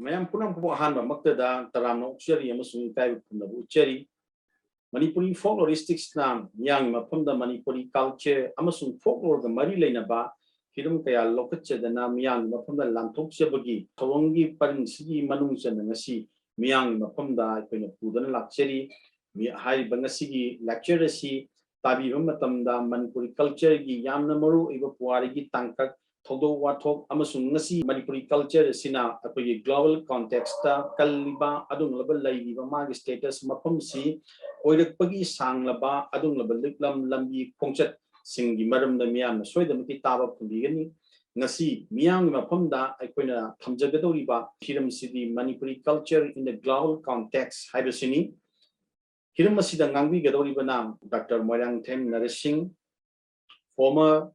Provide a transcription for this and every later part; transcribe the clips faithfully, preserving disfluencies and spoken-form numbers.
ꯃꯌꯥꯝ ꯄꯨꯝꯅꯃꯛꯄꯨ ꯑꯍꯥꯟꯕꯃꯛꯇꯗ ꯇꯔꯥꯝꯅ ꯑꯣꯛꯆꯔꯤ ꯑꯃꯁꯨꯡ ꯏꯀꯥꯏꯕ ꯈꯨꯝꯅꯕ ꯎꯠꯆꯔꯤ꯫ ꯃꯅꯤꯄꯨꯔꯤ ꯐꯣꯛ ꯂꯣꯔꯤꯁꯇꯤꯛꯁꯅ ꯃꯤꯌꯥꯝꯒꯤ ꯃꯐꯝꯗ ꯃꯅꯤꯄꯨꯔꯤ ꯀꯜꯆꯔ ꯑꯃꯁꯨꯡ ꯐꯣꯛ ꯂꯣꯔꯒ ꯃꯔꯤ ꯂꯩꯅꯕ ꯍꯤꯔꯝ ꯀꯌꯥ ꯂꯧꯈꯠꯆꯗꯅ ꯃꯤꯌꯥꯝꯒꯤ ꯃꯐꯝꯗ ꯂꯥꯟꯊꯣꯛꯆꯕꯒꯤ ꯊꯧꯔꯝꯒꯤ ꯄꯔꯤꯡꯁꯤꯒꯤ ꯃꯅꯨꯡ ꯆꯟꯅ ꯉꯁꯤ ꯃꯤꯌꯥꯝꯒꯤ ꯃꯐꯝꯗ ꯑꯩꯈꯣꯏꯅ ꯄꯨꯗꯨꯅ ꯂꯥꯛꯆꯔꯤ꯫ ꯃꯤ-, ꯍꯥꯏꯔꯤꯕ ꯉꯁꯤꯒꯤ ꯂꯦꯛꯆꯔ ꯑꯁꯤ ꯇꯥꯕꯤꯕ ꯃꯇꯝꯗ ꯃꯅꯤꯄꯨꯔꯤ ꯀꯜꯆꯔꯒꯤ ꯌꯥꯝꯅ ꯃꯔꯨ ꯑꯣꯏꯕ ꯄꯨꯋꯥꯔꯤꯒꯤ ꯇꯥꯡꯀꯛ, ꯊꯧꯗꯣꯛ ꯋꯥꯊꯣꯛ ꯑꯃꯁꯨꯡ ꯉꯁꯤ ꯃꯅꯤꯄꯨꯔꯤ ꯀꯜꯆꯔ ꯑꯁꯤꯅ ꯑꯩꯈꯣꯏꯒꯤ ꯒ꯭ꯂꯣꯕꯦꯜ ꯀꯣꯟꯇꯦꯛꯁꯇ ꯀꯜꯂꯤꯕ, ꯑꯗꯨꯒꯨꯝꯂꯕ ꯂꯩꯔꯤꯕ ꯃꯥꯒꯤ ꯁ꯭ꯇꯦꯇꯁ ꯃꯐꯝꯁꯤ ꯑꯣꯏꯔꯛꯄꯒꯤ ꯁꯥꯡꯂꯕ ꯑꯗꯨꯒꯨꯝꯂꯕ ꯂꯤꯛꯂꯝ ꯂꯝꯕꯤ ꯈꯣꯡꯆꯠꯁꯤꯡꯒꯤ ꯃꯔꯝꯗ ꯃꯤꯌꯥꯝꯅ ꯁꯣꯏꯗꯅꯃꯛꯀꯤ ꯇꯥꯕ ꯐꯪꯕꯤꯒꯅꯤ꯫ ꯉꯁꯤ ꯃꯤꯌꯥꯝꯒꯤ ꯃꯐꯝꯗ ꯑꯩꯈꯣꯏꯅ ꯊꯝꯖꯒꯗꯧꯔꯤꯕ ꯍꯤꯔꯝꯁꯤꯗꯤ Manipuri culture in the global context ꯍꯥꯏꯕꯁꯤꯅꯤ꯫ ꯍꯤꯔꯝ ꯑꯁꯤꯗ ꯉꯥꯡꯕꯤꯒꯗꯧꯔꯤꯕꯅ doctor Moirangthem nursing, former,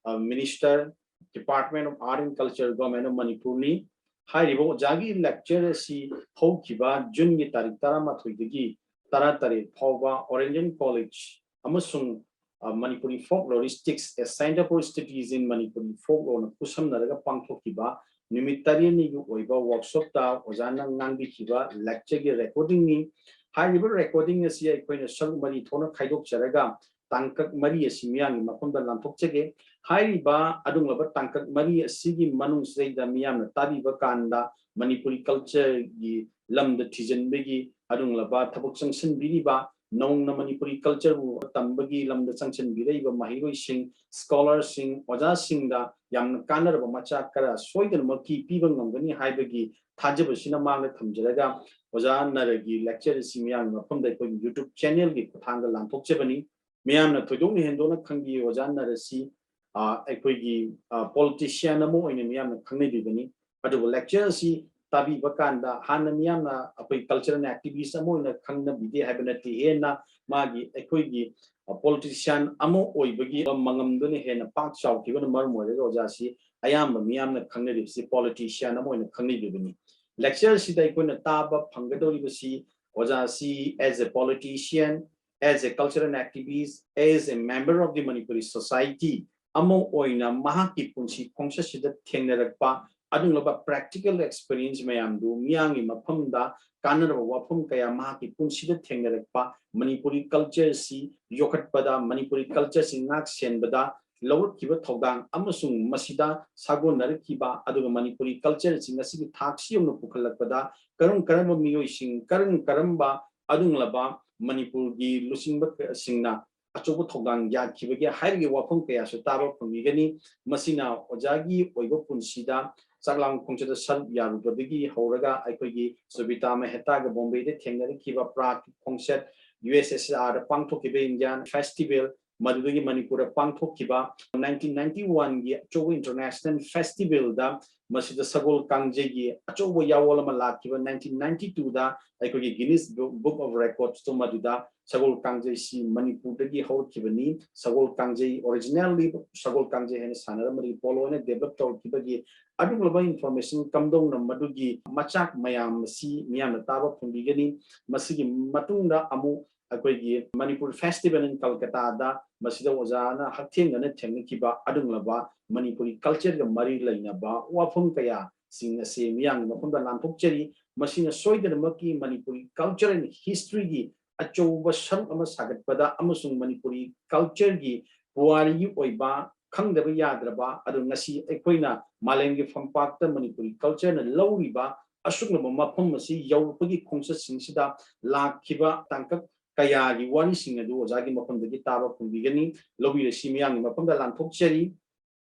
uh, Minister, Department of Art and Culture, Government of Manipur ꯅꯤ꯫ ꯍꯥꯏꯔꯤꯕ ꯑꯣꯖꯥꯒꯤ ꯂꯦꯛꯆꯔ ꯑꯁꯤ ꯍꯧꯈꯤꯕ ꯖꯨꯟꯒꯤ ꯇꯥꯔꯤꯛ ꯇꯔꯥꯃꯥꯊꯣꯏꯗꯒꯤ ꯇꯔꯥꯇꯔꯦꯠ ꯐꯥꯎꯕ ꯑꯣꯔꯦꯟꯖꯦꯟ ꯀꯣꯂꯦꯖ ꯑꯃꯁꯨꯡ, ꯑ, Manipuri Folkloristics, a Center for Studies in Manipuri Folklore ꯅ ꯈꯨꯠꯁꯝꯅꯔꯒ ꯄꯥꯡꯊꯣꯛꯈꯤꯕ ꯅꯨꯃꯤꯠ ꯇꯔꯦꯠꯅꯤꯒꯤ ꯑꯣꯏꯕ ꯋꯥꯔꯛꯁꯣꯞꯇ ꯑꯣꯖꯥꯅ ꯉꯥꯡꯕꯤꯈꯤꯕ ꯂꯦꯛꯆꯔꯒꯤ ꯔꯦꯀꯣꯔꯗꯤꯡꯅꯤ꯫ ꯍꯥꯏꯔꯤꯕ ꯔꯦꯀꯣꯔꯗꯤꯡ ꯑꯁꯤ ꯑꯩꯈꯣꯏꯅ ꯁꯔꯨꯛ ꯃꯔꯤ ꯊꯣꯛꯅ ꯈꯥꯏꯗꯣꯛꯆꯔꯒ ꯇꯥꯡꯀꯛ ꯃꯔꯤ ꯑꯁꯤ ꯃꯤꯌꯥꯝꯒꯤ ꯃꯐꯝꯗ ꯂꯥꯟꯊꯣꯛꯆꯒꯦ꯫ ꯍꯥꯏꯔꯤꯕ ꯑꯗꯨꯒꯨꯝꯂꯕ ꯇꯥꯡꯀꯛ ꯃꯔꯤ ꯑꯁꯤꯒꯤ ꯃꯅꯨꯡꯁꯤꯗꯩꯗ ꯃꯤꯌꯥꯝꯅ ꯇꯥꯕꯤꯕ ꯀꯥꯟꯗ ꯃꯅꯤꯄꯨꯔꯤ ꯀꯜꯆꯔꯒꯤ ꯂꯝꯗ ꯊꯤꯖꯤꯟꯕꯒꯤ ꯑꯗꯨꯒꯨꯝꯂꯕ ꯊꯕꯛ ꯆꯪꯁꯤꯟꯕꯤꯔꯤꯕ, ꯅꯧꯅ ꯃꯅꯤꯄꯨꯔꯤ ꯀꯜꯆꯔꯕꯨ ꯇꯝꯕꯒꯤ ꯂꯝꯗ ꯆꯪꯁꯤꯟꯕꯤꯔꯛꯏꯕ ꯃꯍꯩꯔꯣꯏꯁꯤꯡ, ꯁ꯭ꯀꯣꯂꯔꯁꯤꯡ, ꯑꯣꯖꯥꯁꯤꯡꯗ ꯌꯥꯝꯅ ꯀꯥꯟꯅꯔꯕ ꯃꯆꯥꯛ ꯈꯔ ꯁꯣꯏꯗꯅꯃꯛꯀꯤ ꯄꯤꯕ ꯉꯝꯒꯅꯤ ꯍꯥꯏꯕꯒꯤ ꯊꯥꯖꯕꯁꯤꯅ ꯃꯥꯡꯗ ꯊꯝꯖꯔꯒ, ꯑꯣꯖꯥ ꯅꯔꯒꯤ ꯂꯦꯛꯆꯔ ꯑꯁꯤ ꯃꯤꯌꯥꯝꯒꯤ ꯃꯐꯝꯗ ꯑꯩꯈꯣꯏꯒꯤ YouTube ꯆꯦꯅꯦꯜꯒꯤ ꯈꯨꯠꯊꯥꯡꯗ ꯂꯥꯟꯊꯣꯛꯆꯕꯅꯤ꯫ ꯃꯤꯌꯥꯝꯅ ꯊꯣꯏꯗꯣꯛꯅ ꯍꯦꯟꯗꯣꯛꯅ ꯈꯪꯕꯤꯌꯨ, ꯑꯣꯖꯥ ꯅꯔ ꯑꯁꯤ, ꯑ, ꯑꯩꯈꯣꯏꯒꯤ, ꯑ, ꯄꯣꯂꯤꯇꯤꯁꯤꯌꯥꯟ ꯑꯃ ꯑꯣꯏꯅ ꯃꯤꯌꯥꯝꯅ ꯈꯪꯅꯕꯤꯕꯅꯤ꯫ ꯑꯗꯨꯕꯨ ꯂꯦꯛꯆꯔ ꯑꯁꯤ ꯇꯥꯕꯤꯕ ꯀꯥꯟꯗ ꯍꯥꯟꯅ ꯃꯤꯌꯥꯝꯅ ꯑꯩꯈꯣꯏ ꯀꯜꯆꯔꯦꯜ ꯑꯦꯛꯇꯤꯚꯤꯁ ꯑꯃ ꯑꯣꯏꯅ ꯈꯪꯅꯕꯤꯗꯦ ꯍꯥꯏꯕ ꯅꯠꯇꯦ, ꯍꯦꯟꯅ ꯃꯥꯒꯤ ꯑꯩꯈꯣꯏꯒꯤ, ꯑ, ꯄꯣꯂꯤꯇꯤꯁꯤꯌꯥꯟ ꯑꯃ ꯑꯣꯏꯕꯒꯤ ꯃꯉꯝꯗꯨꯅ ꯍꯦꯟꯅ ꯄꯥꯛ ꯆꯥꯎꯈꯤꯕꯅ ꯃꯔꯝ ꯑꯣꯏꯔꯒ ꯑꯣꯖꯥꯁꯤ ꯑꯌꯥꯝꯕ ꯃꯤꯌꯥꯝꯅ ꯈꯪꯅꯔꯤꯕꯁꯤ ꯄꯣꯂꯤꯇꯤꯁꯤꯌꯥꯟ ꯑꯃ ꯑꯣꯏꯅ ꯈꯪꯅꯔꯤꯕꯅꯤ꯫ ꯂꯦꯛꯆꯔ ꯑꯁꯤꯗ ꯑꯩꯈꯣꯏꯅ ꯇꯥꯕ ꯐꯪꯒꯗꯧꯔꯤꯕꯁꯤ ꯑꯣꯖꯥꯁꯤ as a politician, as a cultural activist, as a member of the Manipuri society ꯑꯃ ꯑꯣꯏꯅ ꯃꯍꯥꯛꯀꯤ ꯄꯨꯟꯁꯤ ꯈꯣꯡꯆꯠꯁꯤꯗ ꯊꯦꯡꯅꯔꯛꯄ ꯑꯗꯨꯒꯨꯝꯂꯕ practical experience ꯃꯌꯥꯝꯗꯨ ꯃꯤꯌꯥꯝꯒꯤ ꯃꯐꯝꯗ ꯀꯥꯟꯅꯔꯕ ꯋꯥꯐꯝ ꯀꯌꯥ ꯃꯍꯥꯛꯀꯤ ꯄꯨꯟꯁꯤꯗ ꯊꯦꯡꯅꯔꯛꯄ, ꯃꯅꯤꯄꯨꯔꯤ culture ꯑꯁꯤ ꯌꯣꯛꯈꯠꯄꯗ, ꯃꯅꯤꯄꯨꯔꯤ culture ꯑꯁꯤ ꯉꯥꯛ ꯁꯦꯟꯕꯗ ꯂꯧꯔꯛꯈꯤꯕ ꯊꯧꯗꯥꯡ ꯑꯃꯁꯨꯡ ꯃꯁꯤꯗ ꯁꯥꯒꯣꯟꯅꯔꯛꯈꯤꯕ, ꯑꯗꯨꯒ ꯃꯅꯤꯄꯨꯔꯤ culture ꯑꯁꯤ ꯉꯁꯤꯒꯤ ꯊꯥꯛꯁꯤ ꯌꯧꯅ ꯄꯨꯈꯠꯂꯛꯄꯗ ꯀꯔꯝ ꯀꯔꯝꯕ ꯃꯤꯑꯣꯏꯁꯤꯡ, ꯀꯔꯝ ꯀꯔꯝꯕ ꯑꯗꯨꯒꯨꯝꯂꯕ ꯃꯅꯤꯄꯨꯔꯒꯤ ꯂꯨꯆꯤꯡꯕꯁꯤꯡꯅ ꯑꯆꯧꯕ ꯊꯧꯗꯥꯡ ꯌꯥꯠꯈꯤꯕꯒꯦ ꯍꯥꯏꯕꯒꯤ ꯋꯥꯐꯝ ꯀꯌꯥꯁꯨ ꯇꯥꯕ ꯐꯪꯕꯤꯒꯅꯤ꯫ ꯃꯁꯤꯅ ꯑꯣꯖꯥꯒꯤ ꯑꯣꯏꯕ ꯄꯨꯟꯁꯤꯗ ꯆꯥꯛꯂꯥꯡ ꯈꯣꯡꯆꯠꯇ ꯁꯔꯨꯛ ꯌꯥꯔꯨꯕꯗꯒꯤ ꯍꯧꯔꯒ ꯑꯩꯈꯣꯏꯒꯤ ꯁꯣꯕꯤꯇꯥ ꯃꯦꯍꯇꯥꯒ ꯕꯣꯝꯕꯦꯗ ꯊꯦꯡꯅꯔꯛꯈꯤꯕ ꯄ꯭ꯔꯥꯒꯀꯤ ꯈꯣꯡꯆꯠ, ꯌꯨ ꯑꯦꯁ ꯑꯦꯁ ꯑꯥꯔꯗ ꯄꯥꯡꯊꯣꯛꯈꯤꯕ Indian festival, ꯃꯗꯨꯗꯒꯤ ꯃꯅꯤꯄꯨꯔꯗ ꯄꯥꯡꯊꯣꯛꯈꯤꯕ nineteen ninety one ꯒꯤ ꯑꯆꯧꯕ international festival ꯗ ꯃꯁꯤꯗ ꯁꯒꯣꯜ ꯀꯥꯡꯖꯩꯒꯤ ꯑꯆꯧꯕ ꯌꯥꯑꯣꯜ ꯑꯃ ꯂꯥꯛꯈꯤꯕ nineteen ninety two ꯗ ꯑꯩꯈꯣꯏꯒꯤ Guinness Book of Records ꯇꯣ ꯃꯗꯨꯗ ꯁꯒꯣꯜ ꯀꯥꯡꯖꯩꯁꯤ ꯃꯅꯤꯄꯨꯔꯗꯒꯤ ꯍꯧꯔꯛꯈꯤꯕꯅꯤ, ꯁꯒꯣꯜ ꯀꯥꯡꯖꯩ originally ꯁꯒꯣꯜ ꯀꯥꯡꯖꯩ ꯍꯥꯏꯅ ꯁꯥꯟꯅꯔꯝꯕꯗꯒꯤ ꯄꯣꯂꯣ ꯑꯣꯏꯅ develop ꯇꯧꯔꯛꯈꯤꯕꯒꯤ ꯑꯗꯨꯒꯨꯝꯂꯕ information ꯀꯝꯗꯧꯅ ꯃꯗꯨꯒꯤ ꯃꯆꯥꯛ ꯃꯌꯥꯝ ꯑꯁꯤ ꯃꯤꯌꯥꯝꯅ ꯇꯥꯕ ꯐꯪꯕꯤꯒꯅꯤ꯫ ꯃꯁꯤꯒꯤ ꯃꯇꯨꯡꯗ ꯑꯃꯨꯛ ꯑꯩꯈꯣꯏꯒꯤ Manipur Festival in Kolkata ꯗ ꯃꯁꯤꯗ ꯑꯣꯖꯥꯅ ꯍꯛꯊꯦꯡꯅꯅ ꯊꯦꯡꯅꯈꯤꯕ ꯑꯗꯨꯒꯨꯝꯂꯕ ꯃꯅꯤꯄꯨꯔꯤ culture ꯒ ꯃꯔꯤ ꯂꯩꯅꯕ ꯋꯥꯐꯝ ꯀꯌꯥꯁꯤꯡ ꯑꯁꯤ ꯃꯤꯌꯥꯝꯒꯤ ꯃꯐꯝꯗ ꯂꯥꯟꯊꯣꯛꯆꯔꯤ꯫ ꯃꯁꯤꯅ ꯁꯣꯏꯗꯅꯃꯛꯀꯤ ꯃꯅꯤꯄꯨꯔꯤ culture and history ꯒꯤ ꯑꯆꯧꯕ ꯁꯔꯨꯛ ꯑꯃ ꯁꯥꯒꯠꯄꯗ ꯑꯃꯁꯨꯡ ꯃꯅꯤꯄꯨꯔꯤ culture ꯒꯤ ꯄꯨꯋꯥꯔꯤꯒꯤ ꯑꯣꯏꯕ ꯈꯪꯗꯕ ꯌꯥꯗ꯭ꯔꯕ, ꯑꯗꯨ ꯉꯁꯤ ꯑꯩꯈꯣꯏꯅ ꯃꯥꯂꯦꯝꯒꯤ ꯐꯝꯄꯥꯛꯇ ꯃꯅꯤꯄꯨꯔꯤ culture ꯅ ꯂꯧꯔꯤꯕ ꯑꯁꯨꯛꯂꯕ ꯃꯐꯝ ꯑꯁꯤ ꯌꯧꯔꯛꯄꯒꯤ ꯈꯣꯡꯆꯠꯁꯤꯡꯁꯤꯗ ꯂꯥꯛꯈꯤꯕ ꯇꯥꯡꯀꯛ ꯀꯌꯥꯒꯤ ꯋꯥꯔꯤꯁꯤꯡ ꯑꯗꯨ ꯑꯣꯖꯥꯒꯤ ꯃꯐꯝꯗꯒꯤ ꯇꯥꯕ ꯐꯪꯕꯤꯒꯅꯤ꯫ ꯂꯧꯕꯤꯔꯁꯤ ꯃꯤꯌꯥꯝꯒꯤ ꯃꯐꯝꯗ ꯂꯥꯟꯊꯣꯛꯆꯔꯤ꯫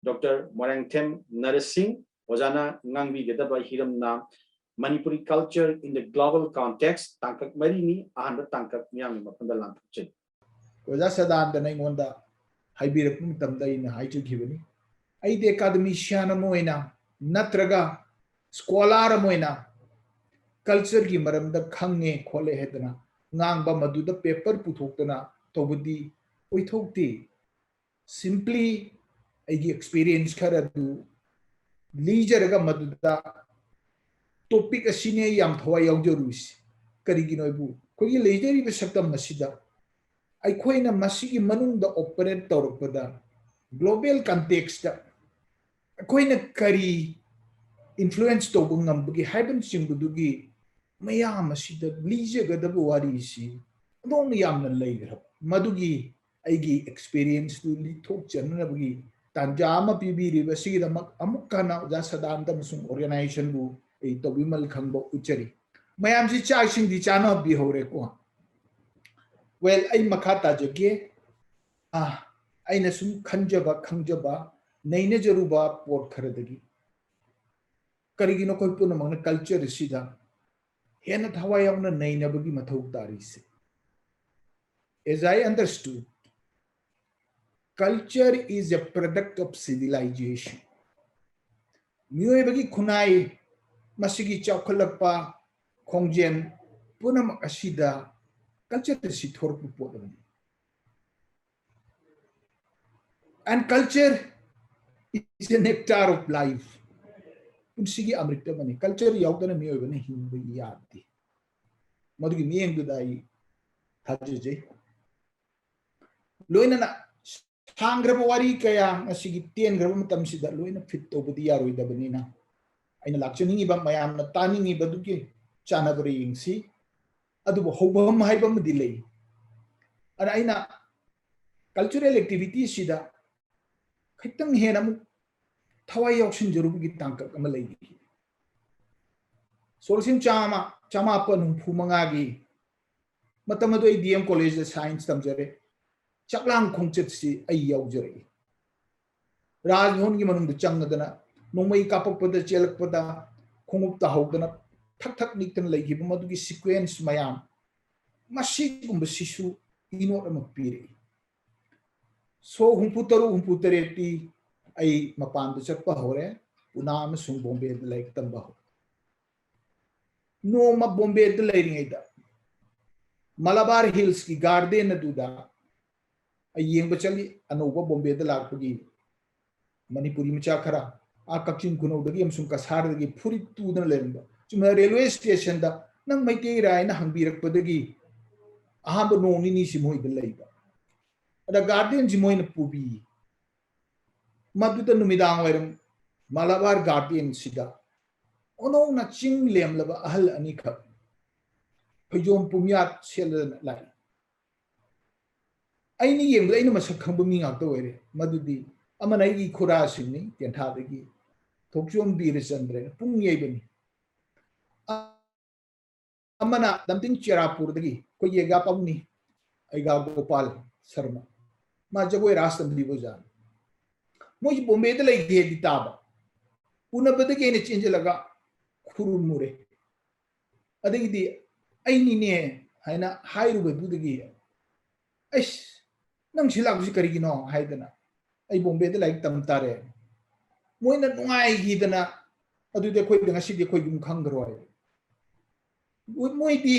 ꯗꯣꯛꯇꯔ ꯃꯣꯏꯔꯥꯡꯊꯦꯝ ꯅꯔꯁꯤꯡ ꯑꯣꯖꯥꯅ ꯉꯥꯡꯕꯤꯒꯗꯕ ꯍꯤꯔꯝꯅ Manipuri culture in the global context, ꯇꯥꯡꯀꯛ ꯃꯔꯤꯅꯤ꯫ ꯑꯍꯥꯟꯕ ꯇꯥꯡꯀꯛ ꯃꯤꯌꯥꯝꯒꯤ ꯃꯐꯝꯗ ꯂꯥꯟꯊꯣꯛꯆꯔꯤ꯫ ꯑꯣꯖꯥ ꯁꯗꯥꯅꯟꯗꯅ ꯑꯩꯉꯣꯟꯗ ꯍꯥꯏꯕꯤꯔꯛꯄ ꯃꯇꯝꯗ ꯑꯩꯅ ꯍꯥꯏꯖꯈꯤꯕꯅꯤ, ꯑꯩꯗꯤ academician ꯑꯃ ꯑꯣꯏꯅ ꯅꯠꯇ꯭ꯔꯒ scholar ꯑꯃ ꯑꯣꯏꯅ culture ꯒꯤ ꯃꯔꯝꯗ ꯈꯪꯉꯦ ꯈꯣꯠꯂꯦ ꯍꯥꯏꯗꯅ ꯉꯥꯡꯕ, ꯃꯗꯨꯗ paper ꯄꯨꯊꯣꯛꯇꯅ ꯇꯧꯕꯗꯤ ꯑꯣꯏꯊꯣꯛꯇꯦ꯫ Simply ꯑꯩꯒꯤ experience ꯈꯔ ꯑꯗꯨ ꯂꯤꯖꯔꯒ ꯃꯗꯨꯗ topic ꯑꯁꯤꯅꯦ ꯑꯩ ꯌꯥꯝ ꯊꯋꯥꯏ ꯌꯥꯎꯖꯔꯨꯔꯤꯁꯤ꯫ ꯀꯔꯤꯒꯤꯅꯣ ꯍꯥꯏꯕꯨ ꯑꯩꯈꯣꯏꯒꯤ ꯂꯩꯖꯔꯤꯕ ꯁꯛꯇꯝ ꯑꯁꯤꯗ ꯑꯩꯈꯣꯏꯅ ꯃꯁꯤꯒꯤ ꯃꯅꯨꯡꯗ operate ꯇꯧꯔꯛꯄꯗ global context ꯇ ꯑꯩꯈꯣꯏꯅ ꯀꯔꯤ ꯏꯟꯐ꯭ꯂꯨꯌꯦꯟꯁ ꯇꯧꯕ ꯉꯝꯕꯒꯦ ꯍꯥꯏꯕꯅꯆꯤꯡꯕꯗꯨꯒꯤ ꯃꯌꯥꯝ ꯑꯁꯤꯗ ꯂꯤꯖꯒꯗꯕ ꯋꯥꯔꯤꯁꯤ ꯑꯗꯣꯝꯅ ꯌꯥꯝꯅ ꯂꯩꯈ꯭ꯔꯕ꯫ ꯃꯗꯨꯒꯤ ꯑꯩꯒꯤ ꯑꯦꯛꯁꯄꯤꯔꯤꯌꯦꯟꯁꯇꯨ ꯂꯤꯊꯣꯛꯆꯅꯅꯕꯒꯤ ꯇꯥꯟꯖꯥ ꯑꯃ ꯄꯤꯕꯤꯔꯤꯕ ꯑꯁꯤꯒꯤꯗꯃꯛ ꯑꯃꯨꯛ ꯍꯟꯅ ꯑꯣꯖꯥ ꯁꯗꯥꯅꯟꯗ ꯑꯃꯁꯨꯡ ꯑꯣꯔꯒꯅꯥꯏꯖꯦꯁꯟꯕꯨ ꯑꯩ ꯇꯧꯕꯤꯃꯜ ꯈꯪꯕ ꯎꯠꯆꯔꯤ꯫ ꯃꯌꯥꯝꯁꯤ ꯆꯥꯛ ꯏꯁꯤꯡꯗꯤ ꯆꯥꯅꯕꯤꯍꯧꯔꯦꯀꯣ? ꯋꯦꯜ, ꯑꯩ ꯃꯈꯥ ꯇꯥꯖꯒꯦ꯫ ꯑꯥ, ꯑꯩꯅ ꯁꯨꯝ ꯈꯟꯖꯕ, ꯈꯪꯖꯕ, ꯅꯩꯅꯖꯔꯨꯕ ꯄꯣꯠ ꯈꯔꯗꯒꯤ ꯀꯔꯤꯒꯤꯅꯣ ꯑꯩꯈꯣꯏ ꯄꯨꯝꯅꯃꯛꯅ ꯀꯜꯆꯔ ꯑꯁꯤꯗ ꯍꯦꯟꯅ ꯊꯋꯥꯏ ꯌꯥꯎꯅ ꯅꯩꯅꯕꯒꯤ ꯃꯊꯧ ꯇꯥꯔꯤꯁꯦ? As I understood, culture is a product of civilization. ꯃꯤꯑꯣꯏꯕꯒꯤ ꯈꯨꯟꯅꯥꯏ, ꯃꯁꯤꯒꯤ ꯆꯥꯎꯈꯠꯂꯛꯄ ꯈꯣꯡꯖꯦꯜ ꯄꯨꯝꯅꯃꯛ ꯑꯁꯤꯗ ꯀꯜꯆꯔ ꯑꯁꯤ ꯊꯣꯔꯛꯄ ꯄꯣꯠ ꯑꯃꯅꯤ꯫ And culture is a nectar of life. ꯄꯨꯟꯁꯤꯒꯤ ꯑꯃ꯭ꯔꯤꯇ ꯑꯃꯅꯤ꯫ ꯀꯜꯆꯔ ꯌꯥꯎꯗꯅ ꯃꯤꯑꯣꯏꯕꯅ ꯍꯤꯡꯕ ꯌꯥꯗꯦ꯫ ꯃꯗꯨꯒꯤ ꯃꯤꯠꯌꯦꯡꯗꯨꯗ ꯑꯩ ꯊꯥꯖꯖꯩ꯫ ꯂꯣꯏꯅꯅ ꯁꯥꯡꯈ꯭ꯔꯕ ꯋꯥꯔꯤ ꯀꯌꯥ ꯉꯁꯤꯒꯤ ꯇꯦꯟꯈ꯭ꯔꯕ ꯃꯇꯝꯁꯤꯗ ꯂꯣꯏꯅ ꯐꯤꯠ ꯇꯧꯕꯗꯤ ꯌꯥꯔꯣꯏꯗꯕꯅꯤꯅ, ꯑꯩꯅ ꯂꯥꯛꯆꯅꯤꯡꯉꯤꯕ, ꯃꯌꯥꯝꯅ ꯇꯥꯅꯤꯡꯉꯤꯕꯗꯨꯒꯤ ꯆꯥꯟꯅꯕ꯭ꯔꯥ ꯌꯦꯡꯁꯤ꯫ ꯑꯗꯨꯕꯨ ꯍꯧꯐꯝ ꯍꯥꯏꯕ ꯑꯃꯗꯤ ꯂꯩ꯫ ꯑꯗ ꯑꯩꯅ ꯀꯜꯆꯔꯦꯜ ꯑꯦꯛꯇꯤꯚꯤꯇꯤꯁꯤꯗ ꯈꯤꯇꯪ ꯍꯦꯟꯅ ꯑꯃꯨꯛ ꯊꯋꯥꯏ ꯌꯥꯎꯁꯤꯟꯖꯔꯨꯕꯒꯤ ꯇꯥꯡꯀꯛ ꯑꯃ ꯂꯩꯔꯤ꯫ ꯁꯣꯛ ꯂꯤꯁꯤꯡ ꯆꯥꯝꯃ, ꯆꯃꯥꯄꯟ ꯍꯨꯝꯐꯨ ꯃꯉꯥꯒꯤ ꯃꯇꯝ ꯑꯗꯨ ꯑꯩ ꯗꯤ ꯑꯦꯝ ꯀꯣꯂꯦꯖꯇ ꯁꯥꯏꯟꯁ ꯇꯝꯖꯔꯦ꯫ ꯆꯥꯛꯂꯥꯡ ꯈꯣꯡꯆꯠꯁꯤ ꯑꯩ ꯌꯥꯎꯖꯔꯛꯏ꯫ ꯔꯥꯖꯚꯕꯟꯒꯤ ꯃꯅꯨꯡꯗ ꯆꯪꯉꯗꯅ ꯅꯣꯡꯃꯩ ꯀꯥꯞꯄꯛꯄꯗ ꯆꯦꯜꯂꯛꯄꯗ ꯈꯣꯡꯎꯞ ꯇꯥꯍꯧꯗꯅ ꯊꯛ ꯊꯛ ꯅꯤꯛꯇꯅ ꯂꯩꯈꯤꯕ ꯃꯗꯨꯒꯤ ꯁꯤꯀ꯭ꯋꯦꯟꯁ ꯃꯌꯥꯝ, ꯃꯁꯤꯒꯨꯝꯕꯁꯤꯁꯨ ꯏꯅꯣꯠ ꯑꯃ ꯄꯤꯔꯛꯏ꯫ ꯁꯣꯛ ꯍꯨꯝꯐꯨ ꯇꯔꯨꯛ, ꯍꯨꯝꯐꯨ ꯇꯔꯦꯠꯇꯤ ꯑꯩ ꯃꯄꯥꯟꯗ ꯆꯠꯄ ꯍꯧꯔꯦ, ꯄꯨꯅꯥ ꯑꯃꯁꯨꯡ ꯕꯣꯝꯕꯦꯗ ꯂꯥꯏꯔꯤꯛ ꯇꯝꯕ ꯍꯧꯔꯦ꯫ ꯅꯣꯡꯃ ꯕꯣꯝꯕꯦꯗ ꯂꯩꯔꯤꯉꯩꯗ ꯃꯂꯕꯥꯔ ꯍꯤꯜꯁꯀꯤ ꯒꯥꯔꯗꯦꯟ ꯑꯗꯨꯗ ꯑꯩ ꯌꯦꯡꯕ ꯆꯠꯂꯤ꯫ ꯑꯅꯧꯕ ꯕꯣꯝꯕꯦꯗ ꯂꯥꯛꯄꯒꯤ ꯃꯅꯤꯄꯨꯔꯤ ꯃꯆꯥ ꯈꯔ ꯑꯥ ꯀꯛꯆꯤꯡ ꯈꯨꯅꯧꯗꯒꯤ ꯑꯃꯁꯨꯡ ꯀꯁꯥꯔꯗꯒꯤ ꯐꯨꯔꯤꯠ ꯇꯨꯗꯅ ꯂꯩꯔꯝꯕ꯫ ꯆꯨꯝꯅ ꯔꯦꯜꯋꯦ ꯁ꯭ꯇꯦꯁꯟꯗ "ꯅꯪ ꯃꯩꯇꯩꯔꯥ?" ꯍꯥꯏꯅ ꯍꯪꯕꯤꯔꯛꯄꯗꯒꯤ ꯑꯍꯥꯟꯕ ꯅꯣꯡ ꯅꯤꯅꯤꯁꯤ ꯃꯣꯏꯗ ꯂꯩꯕ꯫ ꯑꯗ ꯒꯥꯔꯗꯦꯟꯁꯤ ꯃꯣꯏꯅ ꯄꯨꯕꯤ꯫ ꯃꯗꯨꯗ ꯅꯨꯃꯤꯗꯥꯡ ꯋꯥꯏꯔꯝ ꯃꯂꯕꯥꯔ ꯒꯥꯔꯗꯦꯟꯁꯤꯗ ꯑꯣꯟꯊꯣꯛꯅ ꯆꯤꯡ ꯂꯦꯝꯂꯕ ꯑꯍꯜ ꯑꯅꯤꯈꯛ ꯐꯩꯖꯣꯝ ꯄꯨꯝꯌꯥꯠ ꯁꯦꯠꯂꯗꯅ ꯂꯥꯛꯏ꯫ ꯑꯩꯅ ꯌꯦꯡꯕꯗ ꯑꯩꯅ ꯃꯁꯛ ꯈꯪꯕ ꯃꯤ ꯉꯥꯛꯇ ꯑꯣꯏꯔꯦ꯫ ꯃꯗꯨꯗꯤ ꯑꯃꯅ ꯑꯩꯒꯤ ꯈꯨꯔꯥꯁꯤꯡꯅꯤ, ꯇꯦꯟꯊꯥꯗꯒꯤ ꯊꯣꯛꯆꯣꯝ ꯕꯤꯔꯆꯟꯗ꯭ꯔꯅ ꯄꯨꯡ ꯌꯩꯕꯅꯤ꯫ ꯑꯃꯅ ꯂꯝꯇꯤꯡ ꯆꯦꯔꯥꯄꯨꯔꯗꯒꯤ ꯑꯩꯈꯣꯏ ꯌꯦꯒꯥ ꯄꯥꯕꯨꯡꯅꯤ, ꯑꯩꯒꯥ ꯒꯣꯄꯥꯜ ꯁꯔꯃ꯫ ꯃꯥ ꯖꯒꯣꯏ ꯔꯥꯁ ꯇꯝꯕꯤꯕ ꯑꯣꯖꯥꯅꯤ꯫ ꯃꯣꯏꯁꯤ ꯕꯣꯝꯕꯦꯗ ꯂꯩꯒꯦꯗꯤ ꯇꯥꯕ, ꯎꯅꯕꯗꯒꯤ ꯑꯩꯅ ꯆꯦꯟꯁꯤꯜꯂꯒ ꯈꯨꯔꯨꯝꯃꯨꯔꯦ꯫ ꯑꯗꯒꯤꯗꯤ "ꯑꯩꯅꯤꯅꯦ" ꯍꯥꯏꯅ ꯍꯥꯏꯔꯨꯕꯗꯨꯗꯒꯤ "ꯑꯩꯁ, ꯅꯪ ꯁꯤ ꯂꯥꯛꯄꯁꯤ ꯀꯔꯤꯒꯤꯅꯣ?" ꯍꯥꯏꯗꯅ ꯑꯩ ꯕꯣꯝꯕꯦꯗ ꯂꯥꯏꯔꯤꯛ ꯇꯝ ꯇꯥꯔꯦ꯫ ꯃꯣꯏꯅ ꯅꯨꯡꯉꯥꯏꯈꯤꯗꯅ, "ꯑꯗꯨꯗꯤ ꯑꯩꯈꯣꯏꯗ ꯉꯁꯤꯗꯤ ꯑꯩꯈꯣꯏ ꯌꯨꯝ ꯈꯪꯈ꯭ꯔꯣꯏ"꯫ ꯃꯣꯏ-, ꯃꯣꯏꯗꯤ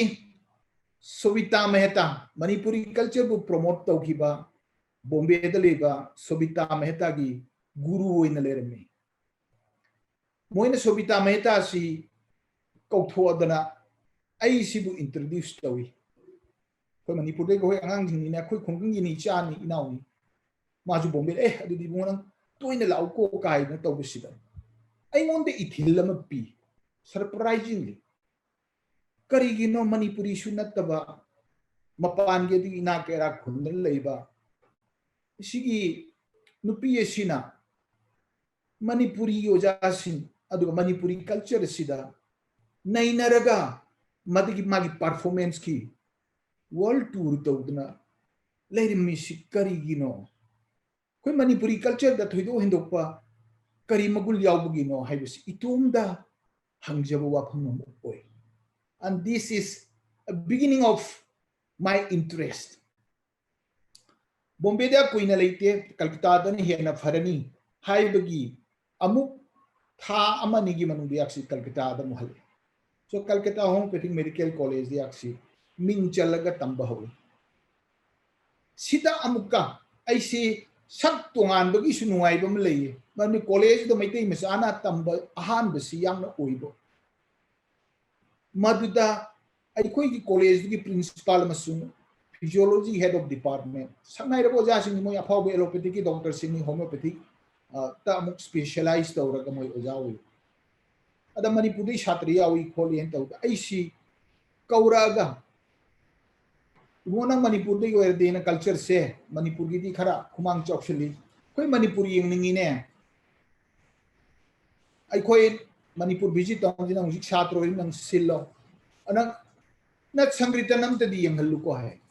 ꯁꯣꯕꯤꯇꯥ ꯃꯦꯍꯇꯥ, ꯃꯅꯤꯄꯨꯔꯤ culture ꯕꯨ promote ꯇꯧꯈꯤꯕ ꯕꯣꯝꯕꯦꯗ ꯂꯩꯕ ꯁꯣꯕꯤꯇꯥ ꯃꯦꯍꯇꯥꯒꯤ ꯒꯨꯔꯨ ꯑꯣꯏꯅ ꯂꯩꯔꯝꯃꯤ꯫ ꯃꯣꯏꯅ ꯁꯣꯕꯤꯇꯥ ꯃꯦꯍꯇꯥꯁꯤ ꯀꯧꯊꯣꯛꯑꯗꯅ ꯑꯩꯁꯤꯕꯨ introduce ꯇꯧꯏ꯫ ꯑꯩꯈꯣꯏ ꯃꯅꯤꯄꯨꯔꯗꯒꯤ ꯑꯩꯈꯣꯏ ꯑꯉꯥꯡꯁꯤꯡꯅꯤꯅꯦ, ꯑꯩꯈꯣꯏ ꯈꯨꯡꯒꯪꯒꯤꯅꯤ, ꯏꯆꯥꯅꯤ, ꯏꯅꯥꯎꯅꯤ꯫ ꯃꯥꯁꯨ ꯕꯣꯝꯕꯦꯗ, "ꯑꯦ, ꯑꯗꯨꯗꯤ ꯏꯕꯨꯡꯉꯣ ꯅꯪ ꯇꯣꯏꯅ ꯂꯥꯛꯎꯀꯣ" ꯀꯥꯏꯅ ꯇꯧꯕꯁꯤꯗ ꯑꯩꯉꯣꯟꯗ ꯏꯊꯤꯜ ꯑꯃ ꯄꯤ, surprisingly꯫ ꯀꯔꯤꯒꯤꯅꯣ ꯃꯅꯤꯄꯨꯔꯤꯁꯨ ꯅꯠꯇꯕ, ꯃꯄꯥꯟꯒꯤ ꯑꯗꯒꯤ ꯏꯅꯥꯛ ꯀꯩꯔꯥꯛ ꯈꯨꯟꯗ ꯂꯩꯕ ꯁꯤꯒꯤ ꯅꯨꯄꯤ ꯑꯁꯤꯅ ꯃꯅꯤꯄꯨꯔꯤ ꯑꯣꯖꯥꯁꯤꯡ ꯑꯗꯨꯒ ꯃꯅꯤꯄꯨꯔꯤ culture ꯑꯁꯤꯗ ꯅꯩꯅꯔꯒ ꯃꯗꯨꯒꯤ ꯃꯥꯒꯤ performance ꯀꯤ world tour ꯇꯧꯗꯨꯅ ꯂꯩꯔꯝꯃꯤꯁꯤ ꯀꯔꯤꯒꯤꯅꯣ? ꯑꯩꯈꯣꯏ ꯃꯅꯤꯄꯨꯔꯤ culture ꯗ ꯊꯣꯏꯗꯣꯛ ꯍꯦꯟꯗꯣꯛꯄ ꯀꯔꯤ ꯃꯒꯨꯟ ꯌꯥꯎꯕꯒꯤꯅꯣ ꯍꯥꯏꯕꯁꯤ ꯏꯇꯣꯝꯗ ꯍꯪꯖꯕ ꯋꯥꯐꯝ ꯑꯃ ꯑꯣꯏ꯫ And this is a beginning of my interest. ꯕꯣꯝꯕꯦꯗ ꯀꯨꯏꯅ ꯂꯩꯇꯦ, ꯀꯜꯀꯇꯥꯗꯅ ꯍꯦꯟꯅ ꯐꯔꯅꯤ ꯍꯥꯏꯕꯒꯤ ꯑꯃꯨꯛ ꯊꯥ ꯑꯃ ꯑꯅꯤꯒꯤ ꯃꯅꯨꯡꯗ ꯑꯩꯍꯥꯛꯁꯤ ꯀꯜꯀꯇꯥꯗ ꯑꯃꯨꯛ ꯍꯜꯂꯛꯑꯦ꯫ So, Kolkata Homeopathic Medical College ꯗ ꯑꯩꯍꯥꯛꯁꯤ ꯃꯤꯡ ꯆꯜꯂꯒ ꯇꯝꯕ ꯍꯧꯏ꯫ ꯁꯤꯗ ꯑꯃꯨꯛꯀ ꯑꯩꯁꯤ ꯁꯛ ꯇꯣꯉꯥꯟꯕꯒꯤꯁꯨ ꯅꯨꯡꯉꯥꯏꯕ ꯑꯃ ꯂꯩꯌꯦ, ꯃꯔꯝꯗꯤ college ꯗ ꯃꯩꯇꯩ ꯃꯆꯥꯅ ꯇꯝꯕ ꯑꯍꯥꯟꯕꯁꯤ ꯌꯥꯝꯅ ꯑꯣꯏꯕ꯫ ꯃꯗꯨꯗ ꯑꯩꯈꯣꯏꯒꯤ college ꯗꯨꯒꯤ principal ꯑꯃꯁꯨꯡ physiology head of department, ꯁꯛꯅꯥꯏꯔꯕ ꯑꯣꯖꯥꯁꯤꯡꯅꯤ, ꯃꯣꯏ ꯑꯐꯥꯎꯕ allopathic ꯀꯤ doctor ꯁꯤꯡꯅꯤ, homeopathic, ꯑ, ꯇ ꯑꯃꯨꯛ specialize ꯇꯧꯔꯒ ꯃꯣꯏ ꯑꯣꯖꯥ ꯑꯣꯏ꯫ ꯑꯗ ꯃꯅꯤꯄꯨꯔꯗꯩ ꯁꯥꯇ꯭ꯔ ꯌꯥꯎꯏ ꯈꯣꯠꯂꯤ ꯍꯥꯏꯅ ꯇꯧꯕꯗ ꯑꯩꯁꯤ ꯀꯧꯔꯛꯑꯒ, "ꯏꯕꯨꯡꯉꯣ, ꯅꯪ ꯃꯅꯤꯄꯨꯔꯗꯒꯤ ꯑꯣꯏꯔꯗꯤꯅ culture ꯁꯦ ꯃꯅꯤꯄꯨꯔꯒꯤꯗꯤ ꯈꯔ ꯈꯨꯃꯥꯡ ꯆꯥꯎꯁꯤꯜꯂꯤ, ꯑꯩꯈꯣꯏ ꯃꯅꯤꯄꯨꯔ ꯌꯦꯡꯅꯤꯡꯉꯤꯅꯦ, ꯑꯩꯈꯣꯏ ꯃꯅꯤꯄꯨꯔ visit ꯇꯧꯕꯁꯤ ꯅꯪ ꯍꯧꯖꯤꯛ ꯁꯥꯇ꯭ꯔ ꯑꯣꯏꯔꯤ, ꯅꯪ ꯁꯤꯜꯂꯣ, ꯅꯪ ꯅꯠ ꯁꯪꯀ꯭ꯔꯤꯇꯟ ꯑꯝꯇꯗꯤ ꯌꯦꯡꯍꯜꯂꯨꯀꯣ" ꯍꯥꯏ꯫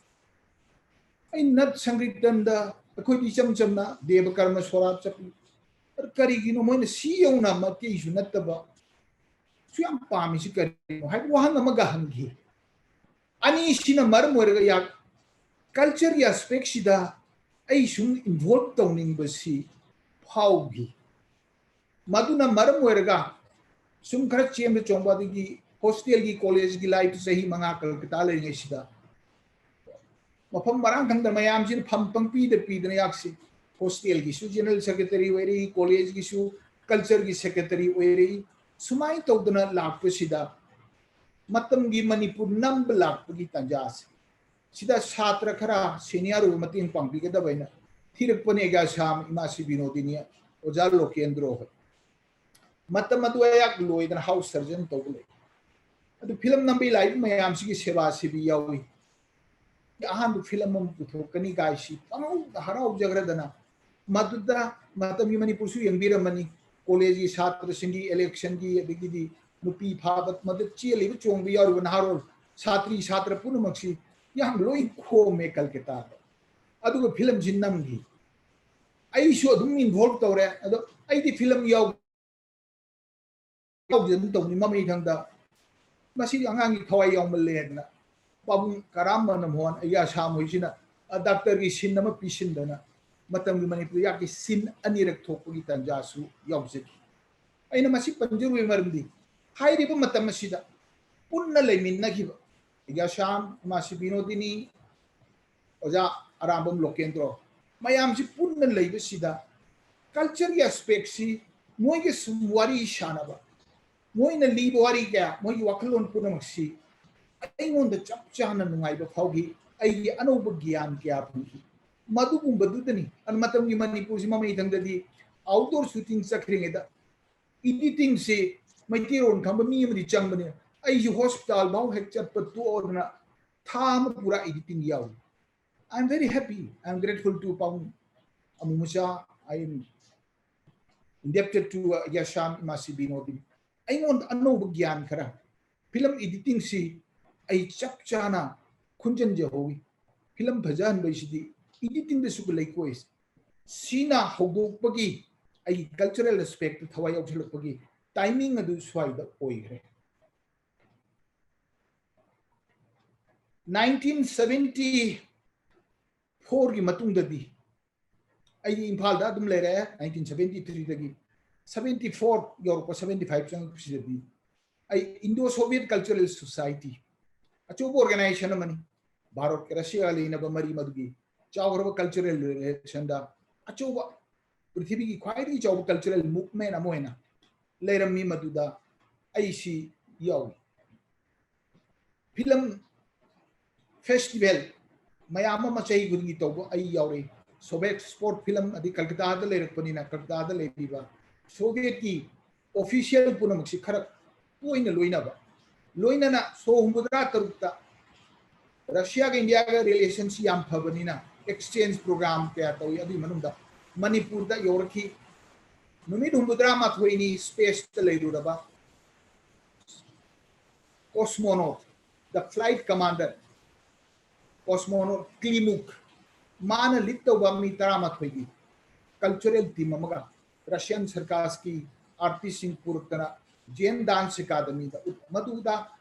ꯑꯩ ꯅꯠ ꯁꯪꯀ꯭ꯔꯤꯇꯟꯗ ꯑꯩꯈꯣꯏꯗꯤ ꯏꯆꯝ ꯆꯝꯅ ꯗꯦꯕ ꯀꯔꯃ ꯁꯣꯔꯥꯠ ꯆꯠꯄꯤ꯫ ꯑꯗꯨ ꯀꯔꯤꯒꯤꯅꯣ ꯃꯣꯏꯅ ꯁꯤ ꯌꯧꯅ ꯃꯩꯇꯩꯁꯨ ꯅꯠꯇꯕ ꯁꯨ ꯌꯥꯝ ꯄꯥꯝꯃꯤꯁꯤ ꯀꯔꯤꯅꯣ ꯍꯥꯏꯕ ꯋꯥꯍꯪ ꯑꯃꯒ ꯍꯪꯈꯤ꯫ ꯑꯅꯤꯁꯤꯅ ꯃꯔꯝ ꯑꯣꯏꯔꯒ ꯌꯥ-, culture ꯒꯤ aspect ꯁꯤꯗ ꯑꯩ ꯁꯨꯝ involve ꯇꯧꯅꯤꯡꯕꯁꯤ ꯐꯥꯎꯈꯤ꯫ ꯃꯗꯨꯅ ꯃꯔꯝ ꯑꯣꯏꯔꯒ ꯁꯨꯝ ꯈꯔ ꯆꯦꯟꯕ ꯆꯣꯡꯕ, ꯑꯗꯒꯤ hostel ꯒꯤ, college ꯒꯤ life ꯆꯍꯤ ꯃꯉꯥ ꯀꯜꯀꯇꯥ ꯂꯩꯔꯤꯉꯩꯁꯤꯗ ꯃꯐꯝ ꯃꯔꯥꯡ ꯈꯪꯗꯅ ꯃꯌꯥꯝꯁꯤꯅ ꯐꯝ ꯄꯪꯄꯤꯗ ꯄꯤꯗꯅ ꯌꯥꯛꯁꯤ꯫ Hostel ꯒꯤꯁꯨ general secretary ꯑꯣꯏꯔꯛꯏ, college ꯒꯤꯁꯨ culture ꯒꯤ secretary ꯑꯣꯏꯔꯛꯏ꯫ ꯁꯨꯃꯥꯏꯅ ꯇꯧꯗꯅ ꯂꯥꯛꯄꯁꯤꯗ ꯃꯇꯝꯒꯤ ꯃꯅꯤꯄꯨꯔ ꯅꯝꯕ ꯂꯥꯛꯄꯒꯤ ꯇꯥꯟꯖꯥꯁꯦ, ꯁꯤꯗ ꯁꯥꯇ꯭ꯔ ꯈꯔ senior ꯑꯣꯏꯕ ꯃꯇꯦꯡ ꯄꯥꯡꯕꯤꯒꯗꯕ ꯍꯥꯏꯅ ꯊꯤꯔꯛꯄꯅꯦ ꯑꯩꯒꯤ ꯑꯁꯥꯝ ꯏꯃꯥꯁꯤ ꯕꯤꯅꯣꯗꯤꯅꯤ, ꯑꯣꯖꯥ ꯂꯣꯀꯦꯟꯗ꯭ꯔꯣ ꯍꯣꯏ꯫ ꯃꯇꯝ ꯑꯗꯨ ꯑꯩꯍꯥꯛ ꯂꯣꯏꯗꯅ house surgeon ꯇꯧꯕ ꯂꯩ꯫ ꯑꯗꯨ film ꯅꯝꯕꯤ ꯂꯥꯛꯏꯕ ꯃꯌꯥꯝꯁꯤꯒꯤ ꯁꯦꯕꯥ ꯁꯤꯕꯤ ꯌꯥꯎꯏ꯫ ꯑꯍꯥꯟꯕ film ꯑꯃ ꯄꯨꯊꯣꯛꯀꯅꯤ ꯀꯥꯏꯁꯤ ꯄꯪꯍꯧꯗ ꯍꯔꯥꯎꯖꯈ꯭ꯔꯗꯅ, ꯃꯗꯨꯗ ꯃꯇꯝꯒꯤ ꯃꯅꯤꯄꯨꯔꯁꯨ ꯌꯦꯡꯕꯤꯔꯝꯃꯅꯤ, college ꯒꯤ ꯁꯥꯇ꯭ꯔꯁꯤꯡꯒꯤ election ꯒꯤ, ꯑꯗꯒꯤꯗꯤ ꯅꯨꯄꯤ ꯐꯥꯕ, ꯃꯗꯨ ꯆꯦꯜꯂꯤꯕ ꯆꯣꯡꯕ ꯌꯥꯎꯔꯤꯕ ꯅꯍꯥꯔꯣꯜ ꯁꯥꯇ꯭ꯔꯤ ꯁꯥꯇ꯭ꯔ ꯄꯨꯝꯅꯃꯛꯁꯤ ꯌꯥꯝ ꯂꯣꯏ ꯈꯣꯝꯃꯦ ꯀꯜꯀꯇꯥꯗ꯫ ꯑꯗꯨꯒ film ꯁꯤ ꯅꯝꯈꯤ꯫ ꯑꯩꯁꯨ ꯑꯗꯨꯝ involve ꯇꯧꯔꯦ꯫ ꯑꯗꯣ ꯑꯩꯗꯤ film ꯌꯥꯎ ꯌꯥꯎꯗꯦ ꯑꯗꯨꯝ ꯇꯧꯅꯤ꯫ ꯃꯃꯩ ꯊꯪꯗ ꯃꯁꯤꯒꯤ ꯑꯉꯥꯡꯒꯤ ꯊꯋꯥꯏ ꯌꯥꯎꯃꯜꯂꯦ ꯍꯥꯏꯗꯅ ꯄꯥꯕꯨꯡ ꯀꯔꯥꯝ ꯃꯅꯝꯍꯣꯟ ꯑꯩꯒꯤ ꯑꯁꯥꯝ ꯍꯣꯏꯁꯤꯅ, ꯑ, doctor ꯒꯤ scene ꯑꯃ ꯄꯤꯁꯤꯟꯗꯅ ꯃꯇꯝꯒꯤ ꯃꯅꯤꯄꯨꯔ ꯌꯥꯛꯀꯤ scene ꯑꯅꯤꯔꯛ ꯊꯣꯛꯄꯒꯤ ꯇꯥꯟꯖꯥꯁꯨ ꯌꯥꯎꯖꯈꯤ꯫ ꯑꯩꯅ ꯃꯁꯤ ꯄꯟꯖꯔꯨꯕꯒꯤ ꯃꯔꯝꯗꯤ ꯍꯥꯏꯔꯤꯕ ꯃꯇꯝ ꯑꯁꯤꯗ ꯄꯨꯟꯅ ꯂꯩꯃꯤꯟꯅꯈꯤꯕ ꯑꯩꯒꯤ ꯑꯁꯥꯝ ꯏꯃꯥꯁꯤ ꯕꯤꯅꯣꯗꯤꯅꯤ, ꯑꯣꯖꯥ ꯑꯔꯥꯝꯕꯝ ꯂꯣꯀꯦꯟꯗ꯭ꯔꯣ, ꯃꯌꯥꯝꯁꯤ ꯄꯨꯟꯅ ꯂꯩꯕꯁꯤꯗ culture ꯒꯤ aspect ꯁꯤ ꯃꯣꯏꯒ ꯁꯨꯝ ꯋꯥꯔꯤ ꯁꯥꯟꯅꯕ, ꯃꯣꯏꯅ ꯂꯤꯕ ꯋꯥꯔꯤ ꯀꯌꯥ, ꯃꯣꯏꯒꯤ ꯋꯥꯈꯜꯂꯣꯟ ꯄꯨꯝꯅꯃꯛꯁꯤ ꯑꯩꯉꯣꯟꯗ ꯆꯞ ꯆꯥꯅ ꯅꯨꯡꯉꯥꯏꯕ ꯐꯥꯎꯈꯤ꯫ ꯑꯩꯒꯤ ꯑꯅꯧꯕ ꯒ꯭ꯌꯥꯟ ꯀꯌꯥ ꯐꯪꯈꯤ꯫ ꯃꯗꯨꯒꯨꯝꯕꯗꯨꯗꯅꯤ꯫ ꯑꯗꯨ ꯃꯇꯝꯒꯤ ꯃꯅꯤꯄꯨꯔꯁꯤ ꯃꯃꯩ ꯊꯪꯗꯗꯤ outdoor shooting ꯆꯠꯈ꯭ꯔꯤꯉꯩꯗ editing ꯁꯤ ꯃꯩꯇꯩꯔꯣꯟ ꯈꯪꯕ ꯃꯤ ꯑꯃꯗꯤ ꯆꯪꯕꯅꯤ꯫ ꯑꯩꯁꯨ ꯍꯣꯁꯄꯤꯇꯥꯜ ꯐꯥꯎ ꯍꯦꯛ ꯆꯠꯄ ꯇꯣꯛꯑꯗꯅ ꯊꯥ ꯑꯃ ꯄꯨꯔꯥ editing ꯌꯥꯎꯏ꯫ I am very happy, I am grateful to Pau Amumucha, I am indebted to uh, Yasham Imasi Binodin. ꯑꯩꯉꯣꯟꯗ ꯑꯅꯧꯕ ꯒ꯭ꯌꯥꯟ ꯈꯔ, ꯐꯤꯂꯝ ꯏꯗꯤꯇꯤꯡꯁꯤ ꯑꯩ ꯆꯞ ꯆꯥꯅ ꯈꯨꯟꯖꯟꯖꯍꯧꯏ꯫ ꯐꯤꯂꯝ ꯐꯖꯍꯟꯕꯁꯤꯗꯤ ꯏꯗꯤꯇꯤꯡꯗꯁꯨ ꯂꯩꯀꯣꯏ꯫ ꯁꯤꯅ ꯍꯧꯗꯣꯛꯄꯒꯤ ꯑꯩꯒꯤ ꯀꯜꯆꯔꯦꯜ ꯑꯦꯁꯄꯦꯛꯇ ꯊꯋꯥꯏ ꯌꯥꯎꯁꯜꯂꯛꯄꯒꯤ ꯇꯥꯏꯃꯤꯡ ꯑꯗꯨ ꯁ꯭ꯋꯥꯏꯗ ꯑꯣꯏꯈ꯭ꯔꯦ꯫ ꯅꯥꯏꯟꯇꯤꯟ ꯁꯚꯦꯟꯇꯤ ꯐꯣꯔꯒꯤ ꯃꯇꯨꯡꯗꯗꯤ ꯑꯩ ꯏꯝꯐꯥꯜꯗ ꯑꯗꯨꯝ ꯂꯩꯔꯛꯑꯦ꯫ ꯅꯥꯏꯟꯇꯤꯟ ꯁꯚꯦꯟꯇꯤ ꯊ꯭ꯔꯤꯗꯒꯤ ꯁꯚꯦꯟꯇꯤ ꯐꯣꯔ ꯌꯧꯔꯛꯄ, ꯁꯚꯦꯟꯇꯤ ꯐꯥꯏꯚ ꯆꯪꯉꯛꯄꯁꯤꯗꯗꯤ ꯑꯩ ꯏꯟꯗꯣ ꯁꯣꯚꯤꯌꯦꯠ ꯀꯜꯆꯔꯦꯜ ꯁꯣꯁꯥꯏꯇꯤ, ꯑꯆꯧꯕ ꯑꯣꯔꯒꯅꯥꯏꯖꯦꯁꯟ ꯑꯃꯅꯤ꯫ ꯚꯥꯔꯠꯀ ꯔꯁꯤꯌꯥꯒ ꯂꯩꯅꯕ ꯃꯔꯤ ꯃꯗꯨꯒꯤ ꯆꯥꯎꯈ꯭ꯔꯕ ꯀꯜꯆꯔꯦꯜ ꯔꯤꯂꯦꯁꯟꯗ ꯑꯆꯧꯕ, ꯄ꯭ꯔꯤꯊꯤꯕꯤꯒꯤ ꯈ꯭ꯋꯥꯏꯗꯒꯤ ꯆꯥꯎꯕ ꯀꯜꯆꯔꯦꯜ ꯃꯨꯚꯃꯦꯟ ꯑꯃ ꯑꯣꯏꯅ ꯂꯩꯔꯝꯃꯤ꯫ ꯃꯗꯨꯗ ꯑꯩꯁꯤ ꯌꯥꯎꯏ꯫ ꯐꯤꯂꯝ ꯐꯦꯁꯇꯤꯚꯦꯜ ꯃꯌꯥꯝ ꯑꯃ ꯆꯍꯤ ꯈꯨꯗꯤꯡꯒꯤ ꯇꯧꯕ ꯑꯩ ꯌꯥꯎꯔꯛꯏ꯫ ꯁꯣꯚꯦꯠ ꯁ꯭ꯄꯣꯔꯠ ꯐꯤꯂꯝ, ꯑꯗꯩ ꯀꯜꯀꯇꯥꯗ ꯂꯩꯔꯛꯄꯅꯤꯅ ꯀꯜꯀꯇꯥꯗ ꯂꯩꯔꯤꯕ ꯁꯣꯚꯤꯌꯦꯠꯀꯤ ꯑꯣꯐꯤꯁꯤꯌꯦꯜ ꯄꯨꯝꯅꯃꯛꯁꯤ ꯈꯔ ꯇꯣꯏꯅ ꯂꯣꯏꯅꯕ, ꯂꯣꯏꯅꯅ ꯁꯣ ꯍꯨꯝꯐꯨꯇꯔꯥ ꯇꯔꯨꯛꯇ ꯔꯁꯤꯌꯥꯒ ꯏꯟꯗꯤꯌꯥꯒ ꯔꯤꯂꯦꯁꯟꯁꯤ ꯌꯥꯝ ꯐꯕꯅꯤꯅ ꯑꯦꯛꯁꯆꯦꯟꯖ ꯄ꯭ꯔꯣꯒ꯭ꯔꯥꯝ ꯀꯌꯥ ꯇꯧꯏ꯫ ꯑꯗꯨꯒꯤ ꯃꯅꯨꯡꯗ ꯃꯅꯤꯄꯨꯔꯗ ꯌꯧꯔꯛꯈꯤ꯫ ꯅꯨꯃꯤꯠ ꯍꯨꯝꯐꯨꯇꯔꯥ ꯃꯥꯊꯣꯏꯅꯤ ꯁ꯭ꯄꯦꯁꯇ ꯂꯩꯔꯨꯔꯕ ꯀꯣꯁꯃꯣꯅꯣꯠ, the flight commander, ꯀꯣꯁꯃꯣꯅꯣꯠ ꯀ꯭ꯂꯤꯃꯨꯛ, ꯃꯥꯅ ꯂꯤꯗ ꯇꯧꯕ ꯃꯤ ꯇꯔꯥꯃꯥꯊꯣꯏꯒꯤ ꯀꯜꯆꯔꯦꯜ ꯇꯤꯝ ꯑꯃꯒ ꯔꯁꯤꯌꯥꯟ ꯁꯔꯀꯥꯔꯁꯀꯤ ꯑꯥꯔꯇꯤꯁꯁꯤꯡ ꯄꯨꯔꯛꯇꯅ ꯖꯦꯟ ꯗꯥꯟꯁ ꯑꯦꯀꯥꯗꯃꯤꯗ ꯎꯠ-, ꯃꯗꯨꯗ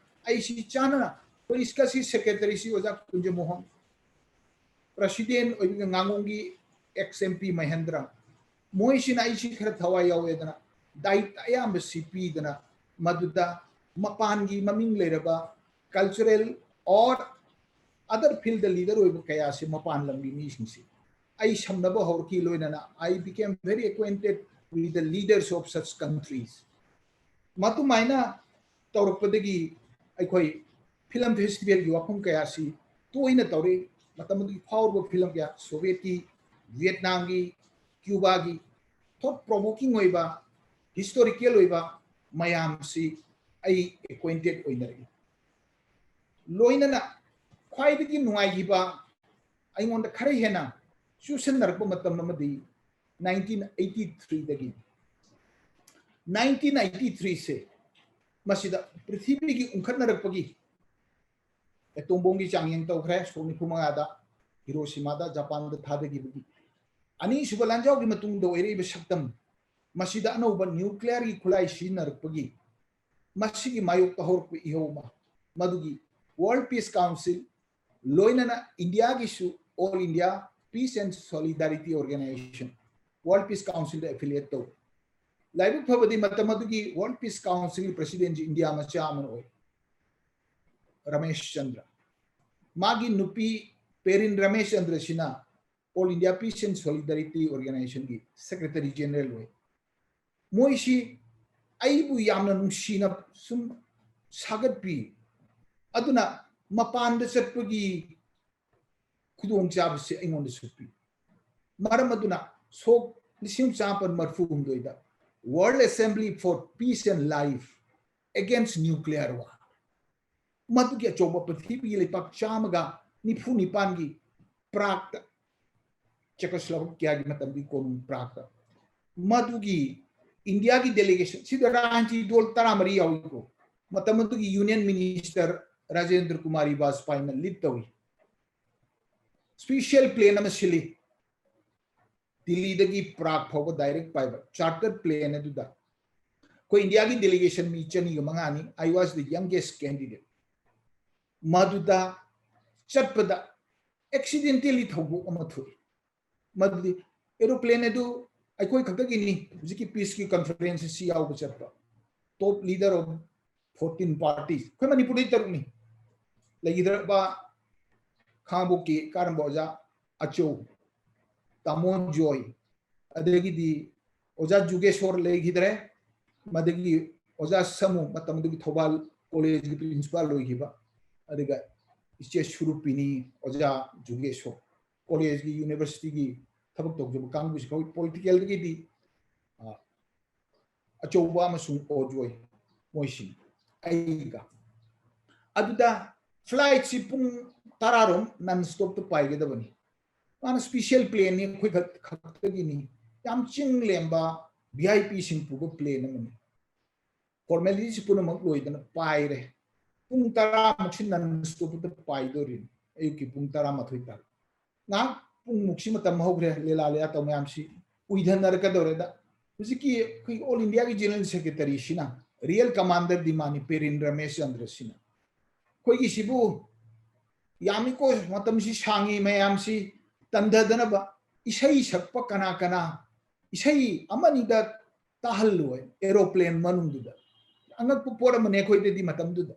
ꯑꯩꯁꯤ ꯆꯥꯟꯅꯅ, ꯑꯩꯈꯣꯏ ꯏꯁꯀꯁꯤ ꯁꯦꯀ꯭ꯔꯦꯇꯔꯤꯁꯤ ꯑꯣꯖꯥ ꯀꯨꯟꯖꯃꯣꯍꯟ, ꯄ꯭ꯔꯁꯤꯗꯦꯟ ꯑꯣꯏꯕ ꯉꯥꯉꯣꯝꯒꯤ ꯑꯦꯛꯁ ꯑꯦꯝ ꯄꯤ ꯃꯍꯦꯟꯗ꯭ꯔ, ꯃꯣꯏꯁꯤꯅ ꯑꯩꯁꯤ ꯈꯔ ꯊꯋꯥꯏ ꯌꯥꯎꯋꯦꯗꯅ ꯗꯥꯏꯠ ꯑꯌꯥꯝꯕꯁꯤ ꯄꯤꯗꯅ ꯃꯗꯨꯗ ꯃꯄꯥꯟꯒꯤ ꯃꯃꯤꯡ ꯂꯩꯔꯕ cultural or other field leader ꯑꯣꯏꯕ ꯀꯌꯥꯁꯤ, ꯃꯄꯥꯟ ꯂꯝꯒꯤ ꯃꯤꯁꯤꯡꯁꯤ ꯑꯩ ꯁꯝꯅꯕ ꯍꯧꯔꯛꯈꯤ꯫ ꯂꯣꯏꯅꯅ I became very acquainted with the leaders of such countries. ꯃꯗꯨꯃꯥꯏꯅ ꯇꯧꯔꯛꯄꯗꯒꯤ ꯑꯩꯈꯣꯏ ꯐꯤꯂꯝ ꯐꯦꯁꯇꯤꯚꯦꯜꯒꯤ ꯋꯥꯐꯝ ꯀꯌꯥꯁꯤ ꯇꯣꯏꯅ ꯇꯧꯔꯛꯏ꯫ ꯃꯇꯝ ꯑꯗꯨꯒꯤ ꯐꯥꯎꯔꯕ ꯐꯤꯂꯝ ꯀꯌꯥ, ꯁꯣꯚꯤꯌꯦꯠꯀꯤ, ꯚꯤꯌꯦꯠꯅꯥꯝꯒꯤ, ꯀ꯭ꯌꯨꯕꯥꯒꯤ, ꯊꯣꯠ ꯄ꯭ꯔꯣꯚꯣꯀꯤꯡ ꯑꯣꯏꯕ, ꯍꯤꯁꯇꯣꯔꯤꯀꯦꯜ ꯑꯣꯏꯕ, ꯃꯌꯥꯝꯁꯤ ꯑꯩ ꯑꯦꯀ꯭ꯋꯦꯟꯇꯦꯗ ꯑꯣꯏꯅꯔꯛꯏ꯫ ꯂꯣꯏꯅꯅ ꯈ꯭ꯋꯥꯏꯗꯒꯤ ꯅꯨꯡꯉꯥꯏꯈꯤꯕ, ꯑꯩꯉꯣꯟꯗ ꯈꯔ ꯍꯦꯟꯅ ꯆꯨꯁꯟꯅꯔꯛꯄ ꯃꯇꯝ ꯑꯃꯗꯤ ꯅꯥꯏꯟꯇꯤꯟ ꯑꯩꯠꯇꯤ ꯊ꯭ꯔꯤꯗꯒꯤ꯫ ꯅꯥꯏꯟꯇꯤꯟ ꯑꯩꯠꯇꯤ ꯊ꯭ꯔꯤꯁꯦ ꯃꯁꯤꯗ ꯄ꯭ꯔꯤꯊꯤꯕꯤꯒꯤ ꯎꯪꯈꯠꯅꯔꯛꯄꯒꯤ, ꯑꯦꯇꯣꯝ ꯕꯣꯝꯒꯤ ꯆꯥꯡꯌꯦꯡ ꯇꯧꯈ꯭ꯔꯦ, ꯁꯣꯛ ꯅꯤꯐꯨ ꯃꯉꯥꯗ ꯍꯤꯔꯣꯁꯤꯃꯥꯗ ꯖꯄꯥꯟꯗ ꯊꯥꯗꯈꯤꯕꯒꯤ꯫ ꯑꯅꯤꯁꯨꯕ ꯂꯥꯟꯖꯥꯎꯒꯤ ꯃꯇꯨꯡꯗ ꯑꯣꯏꯔꯛꯏꯕ ꯁꯛꯇꯝ, ꯃꯁꯤꯗ ꯑꯅꯧꯕ ꯅ꯭ꯌꯨꯀ꯭ꯂꯤꯌꯔꯒꯤ ꯈꯨꯠꯂꯥꯏ ꯁꯤꯖꯤꯟꯅꯔꯛꯄꯒꯤ ꯃꯁꯤꯒꯤ ꯃꯥꯌꯣꯛꯇ ꯍꯧꯔꯛꯄ ꯏꯍꯧ ꯑꯃ, ꯃꯗꯨꯒꯤ World Peace Council, ꯂꯣꯏꯅꯅ ꯏꯟꯗꯤꯌꯥꯒꯤꯁꯨ All India Peace and Solidarity Organization, World Peace Councilꯗ affiliate ꯇꯧ꯫ ꯂꯥꯏꯕꯛ ꯐꯕꯗꯤ ꯃꯇꯝ ꯑꯗꯨꯒꯤ World Peace Councilꯒꯤ presidentꯁꯤ ꯏꯟꯗꯤꯌꯥ ꯃꯆꯥ ꯑꯃꯅ ꯑꯣꯏ, ꯔꯃꯦꯁ ꯆꯟꯗ꯭ꯔ꯫ ꯃꯥꯒꯤ ꯅꯨꯄꯤ ꯄꯦꯔꯤꯟ Ramesh ꯆꯟꯗ꯭ꯔꯁꯤꯅ All India Peace and Solidarity Organizationꯒꯤ Secretary General ꯑꯣꯏ꯫ ꯃꯣꯏꯁꯤ ꯑꯩꯕꯨ ꯌꯥꯝꯅ ꯅꯨꯡꯁꯤꯅ ꯁꯨꯝ ꯁꯥꯒꯠꯄꯤ꯫ ꯑꯗꯨꯅ ꯃꯄꯥꯟꯗ ꯆꯠꯄꯒꯤ ꯈꯨꯗꯣꯡꯆꯥꯕꯁꯤ ꯑꯩꯉꯣꯟꯗꯁꯨ ꯄꯤ꯫ ꯃꯔꯝ ꯑꯗꯨꯅ ꯁꯣꯛ ꯂꯤꯁꯤꯡ ꯆꯥꯃꯥꯄꯟ ꯃꯔꯤꯐꯨ ꯍꯨꯝꯗꯣꯏꯗ World Assembly for Peace and Life Against Nuclear War, ꯃꯗꯨꯒꯤ ꯑꯆꯧꯕ ꯄ꯭ꯔꯤꯊꯤꯕꯤꯒꯤ ꯂꯩꯄꯥꯛ ꯆꯥꯝꯃꯒ ꯅꯤꯐꯨ ꯅꯤꯄꯥꯟꯒꯤ ꯄ꯭ꯔꯥꯒꯇ, ꯆꯦꯀꯣꯁ꯭ꯂꯣꯚꯥꯀꯤꯌꯥꯒꯤ ꯃꯇꯝꯒꯤ ꯀꯣꯅꯨꯡ ꯄ꯭ꯔꯥꯒꯇ, ꯃꯗꯨꯒꯤ ꯏꯟꯗꯤꯌꯥꯒꯤ delegation ꯁꯤꯗ ꯔꯥꯖꯅꯤꯇꯤ ꯗꯣꯜ ꯇꯔꯥꯃꯔꯤ ꯌꯥꯎꯏꯀꯣ꯫ ꯃꯇꯝ ꯑꯗꯨꯒꯤ Union Minister Rajendra Kumari ꯕꯥꯖꯄꯥꯏꯅ lead ꯇꯧꯏ꯫ Special plane ꯑꯃ ꯁꯤꯜꯂꯤ, ꯗꯤꯜꯂꯤꯗꯒꯤ ꯄ꯭ꯔꯥꯒ ꯐꯥꯎꯕ direct ꯄꯥꯏꯕ charter plane ꯑꯗꯨꯗ ꯑꯩꯈꯣꯏ ꯏꯟꯗꯤꯌꯥꯒꯤ delegation ꯃꯤ ꯆꯅꯤꯒ ꯃꯉꯥꯅꯤ꯫ I was the youngest candidate꯫ ꯃꯗꯨꯗ ꯆꯠꯄꯗ accidentally ꯊꯧꯗꯣꯛ ꯑꯃ ꯊꯣꯛꯏ꯫ ꯃꯗꯨꯗꯤ aeroplane ꯑꯗꯨ ꯑꯩꯈꯣꯏ ꯈꯛꯇꯒꯤꯅꯤ, ꯍꯧꯖꯤꯛꯀꯤ peaceꯀꯤ conference ꯑꯁꯤ ꯌꯥꯎꯕ ꯆꯠꯄ꯫ Top leader of fourteen parties, ꯑꯩꯈꯣꯏ ꯃꯅꯤꯄꯨꯔꯗꯩ ꯇꯔꯨꯛꯅꯤ꯫ ꯂꯩꯈꯤꯗ꯭ꯔꯕ ꯈꯥꯉꯕꯣꯛꯀꯤ ꯀꯥꯔꯝꯕ ꯑꯣꯖꯥ ꯑꯆꯧ, ꯇꯥꯃꯣ ꯖꯣꯏ, ꯑꯗꯒꯤꯗꯤ ꯑꯣꯖꯥ ꯖꯨꯒꯦꯁꯣꯔ ꯂꯩꯈꯤꯗ꯭ꯔꯦ, ꯃꯗꯒꯤ ꯑꯣꯖꯥ ꯁꯃꯨ, ꯃꯇꯝꯗꯨꯒꯤ ꯊꯧꯕꯥꯜ collegeꯀꯤ principal ꯑꯣꯏꯈꯤꯕ, ꯑꯗꯨꯒ ꯏꯆꯦ ꯁꯨꯔꯨꯄꯤꯅꯤ, ꯑꯣꯖꯥ ꯖꯨꯒꯦꯁꯣꯔ, collegeꯀꯤ universityꯒꯤ ꯊꯕꯛ ꯇꯧꯖꯕ ꯀꯥꯡꯕꯨꯁꯤ ꯑꯩꯈꯣꯏ politicalꯗꯒꯤꯗꯤ, ꯑ, ꯑꯆꯧꯕ ꯑꯃꯁꯨꯡ ꯑꯣꯖꯣꯏ, ꯃꯣꯏꯁꯤꯡ, ꯑꯩꯒ꯫ ꯑꯗꯨꯗ flightꯁꯤ ꯄꯨꯡ ꯇꯔꯥꯔꯣꯝ non stopꯇ ꯄꯥꯏꯒꯗꯕꯅꯤ꯫ ꯃꯥꯅ special planeꯅꯤ, ꯑꯩꯈꯣꯏ ꯈꯛ-, ꯈꯛꯇꯒꯤꯅꯤ꯫ ꯌꯥꯝ ꯆꯤꯡ ꯂꯦꯝꯕ, VIPꯁꯤꯡ ꯄꯨꯕ plane ꯑꯃꯅꯤ꯫ Formalityꯁꯤ ꯄꯨꯝꯅꯃꯛ ꯂꯣꯏꯗꯅ ꯄꯥꯏꯔꯦ꯫ ꯄꯨꯡ ꯇꯔꯥꯃꯨꯛꯁꯤ non stopꯇ ꯄꯥꯏꯗꯣꯔꯤꯅꯤ, ꯑꯌꯨꯛꯀꯤ ꯄꯨꯡ ꯇꯔꯥꯃꯥꯊꯣꯏ ꯇꯥꯔꯦ꯫ ꯉꯥꯏꯍꯥꯛ ꯄꯨꯡꯃꯨꯛꯁꯤ ꯃꯇꯝ ꯍꯧꯈ꯭ꯔꯦ, ꯂꯤꯂꯥ ꯂꯤꯂꯥ ꯇꯧ ꯃꯌꯥꯝꯁꯤ ꯎꯏꯊꯅꯔꯛꯀꯗꯧꯔꯦꯗ꯫ ꯍꯧꯖꯤꯛꯀꯤ ꯑꯩꯈꯣꯏꯒꯤ All Indiaꯒꯤ General Secretaryꯁꯤꯅ, real commanderꯗꯤ ꯃꯥꯅꯤ, ꯄꯦꯔꯤꯟ ꯔꯃꯦꯁ ꯆꯟꯗ꯭ꯔꯁꯤꯅ꯫ ꯑꯩꯈꯣꯏꯒꯤꯁꯤꯕꯨ ꯌꯥꯝꯃꯤꯀꯣ, ꯃꯇꯝꯁꯤ ꯁꯥꯡꯉꯤ, ꯃꯌꯥꯝꯁꯤ ꯇꯟꯊꯗꯅꯕ ꯏꯁꯩ ꯁꯛꯄ ꯀꯅꯥ ꯀꯅꯥ, ꯏꯁꯩ ꯑꯃꯅꯤꯗ ꯇꯥꯍꯜꯂꯣꯏ aeroplane ꯃꯅꯨꯡꯗꯨꯗ꯫ ꯑꯉꯛꯄ ꯄꯣꯠ ꯑꯃꯅꯦ ꯑꯩꯈꯣꯏꯗꯗꯤ ꯃꯇꯝꯗꯨꯗ꯫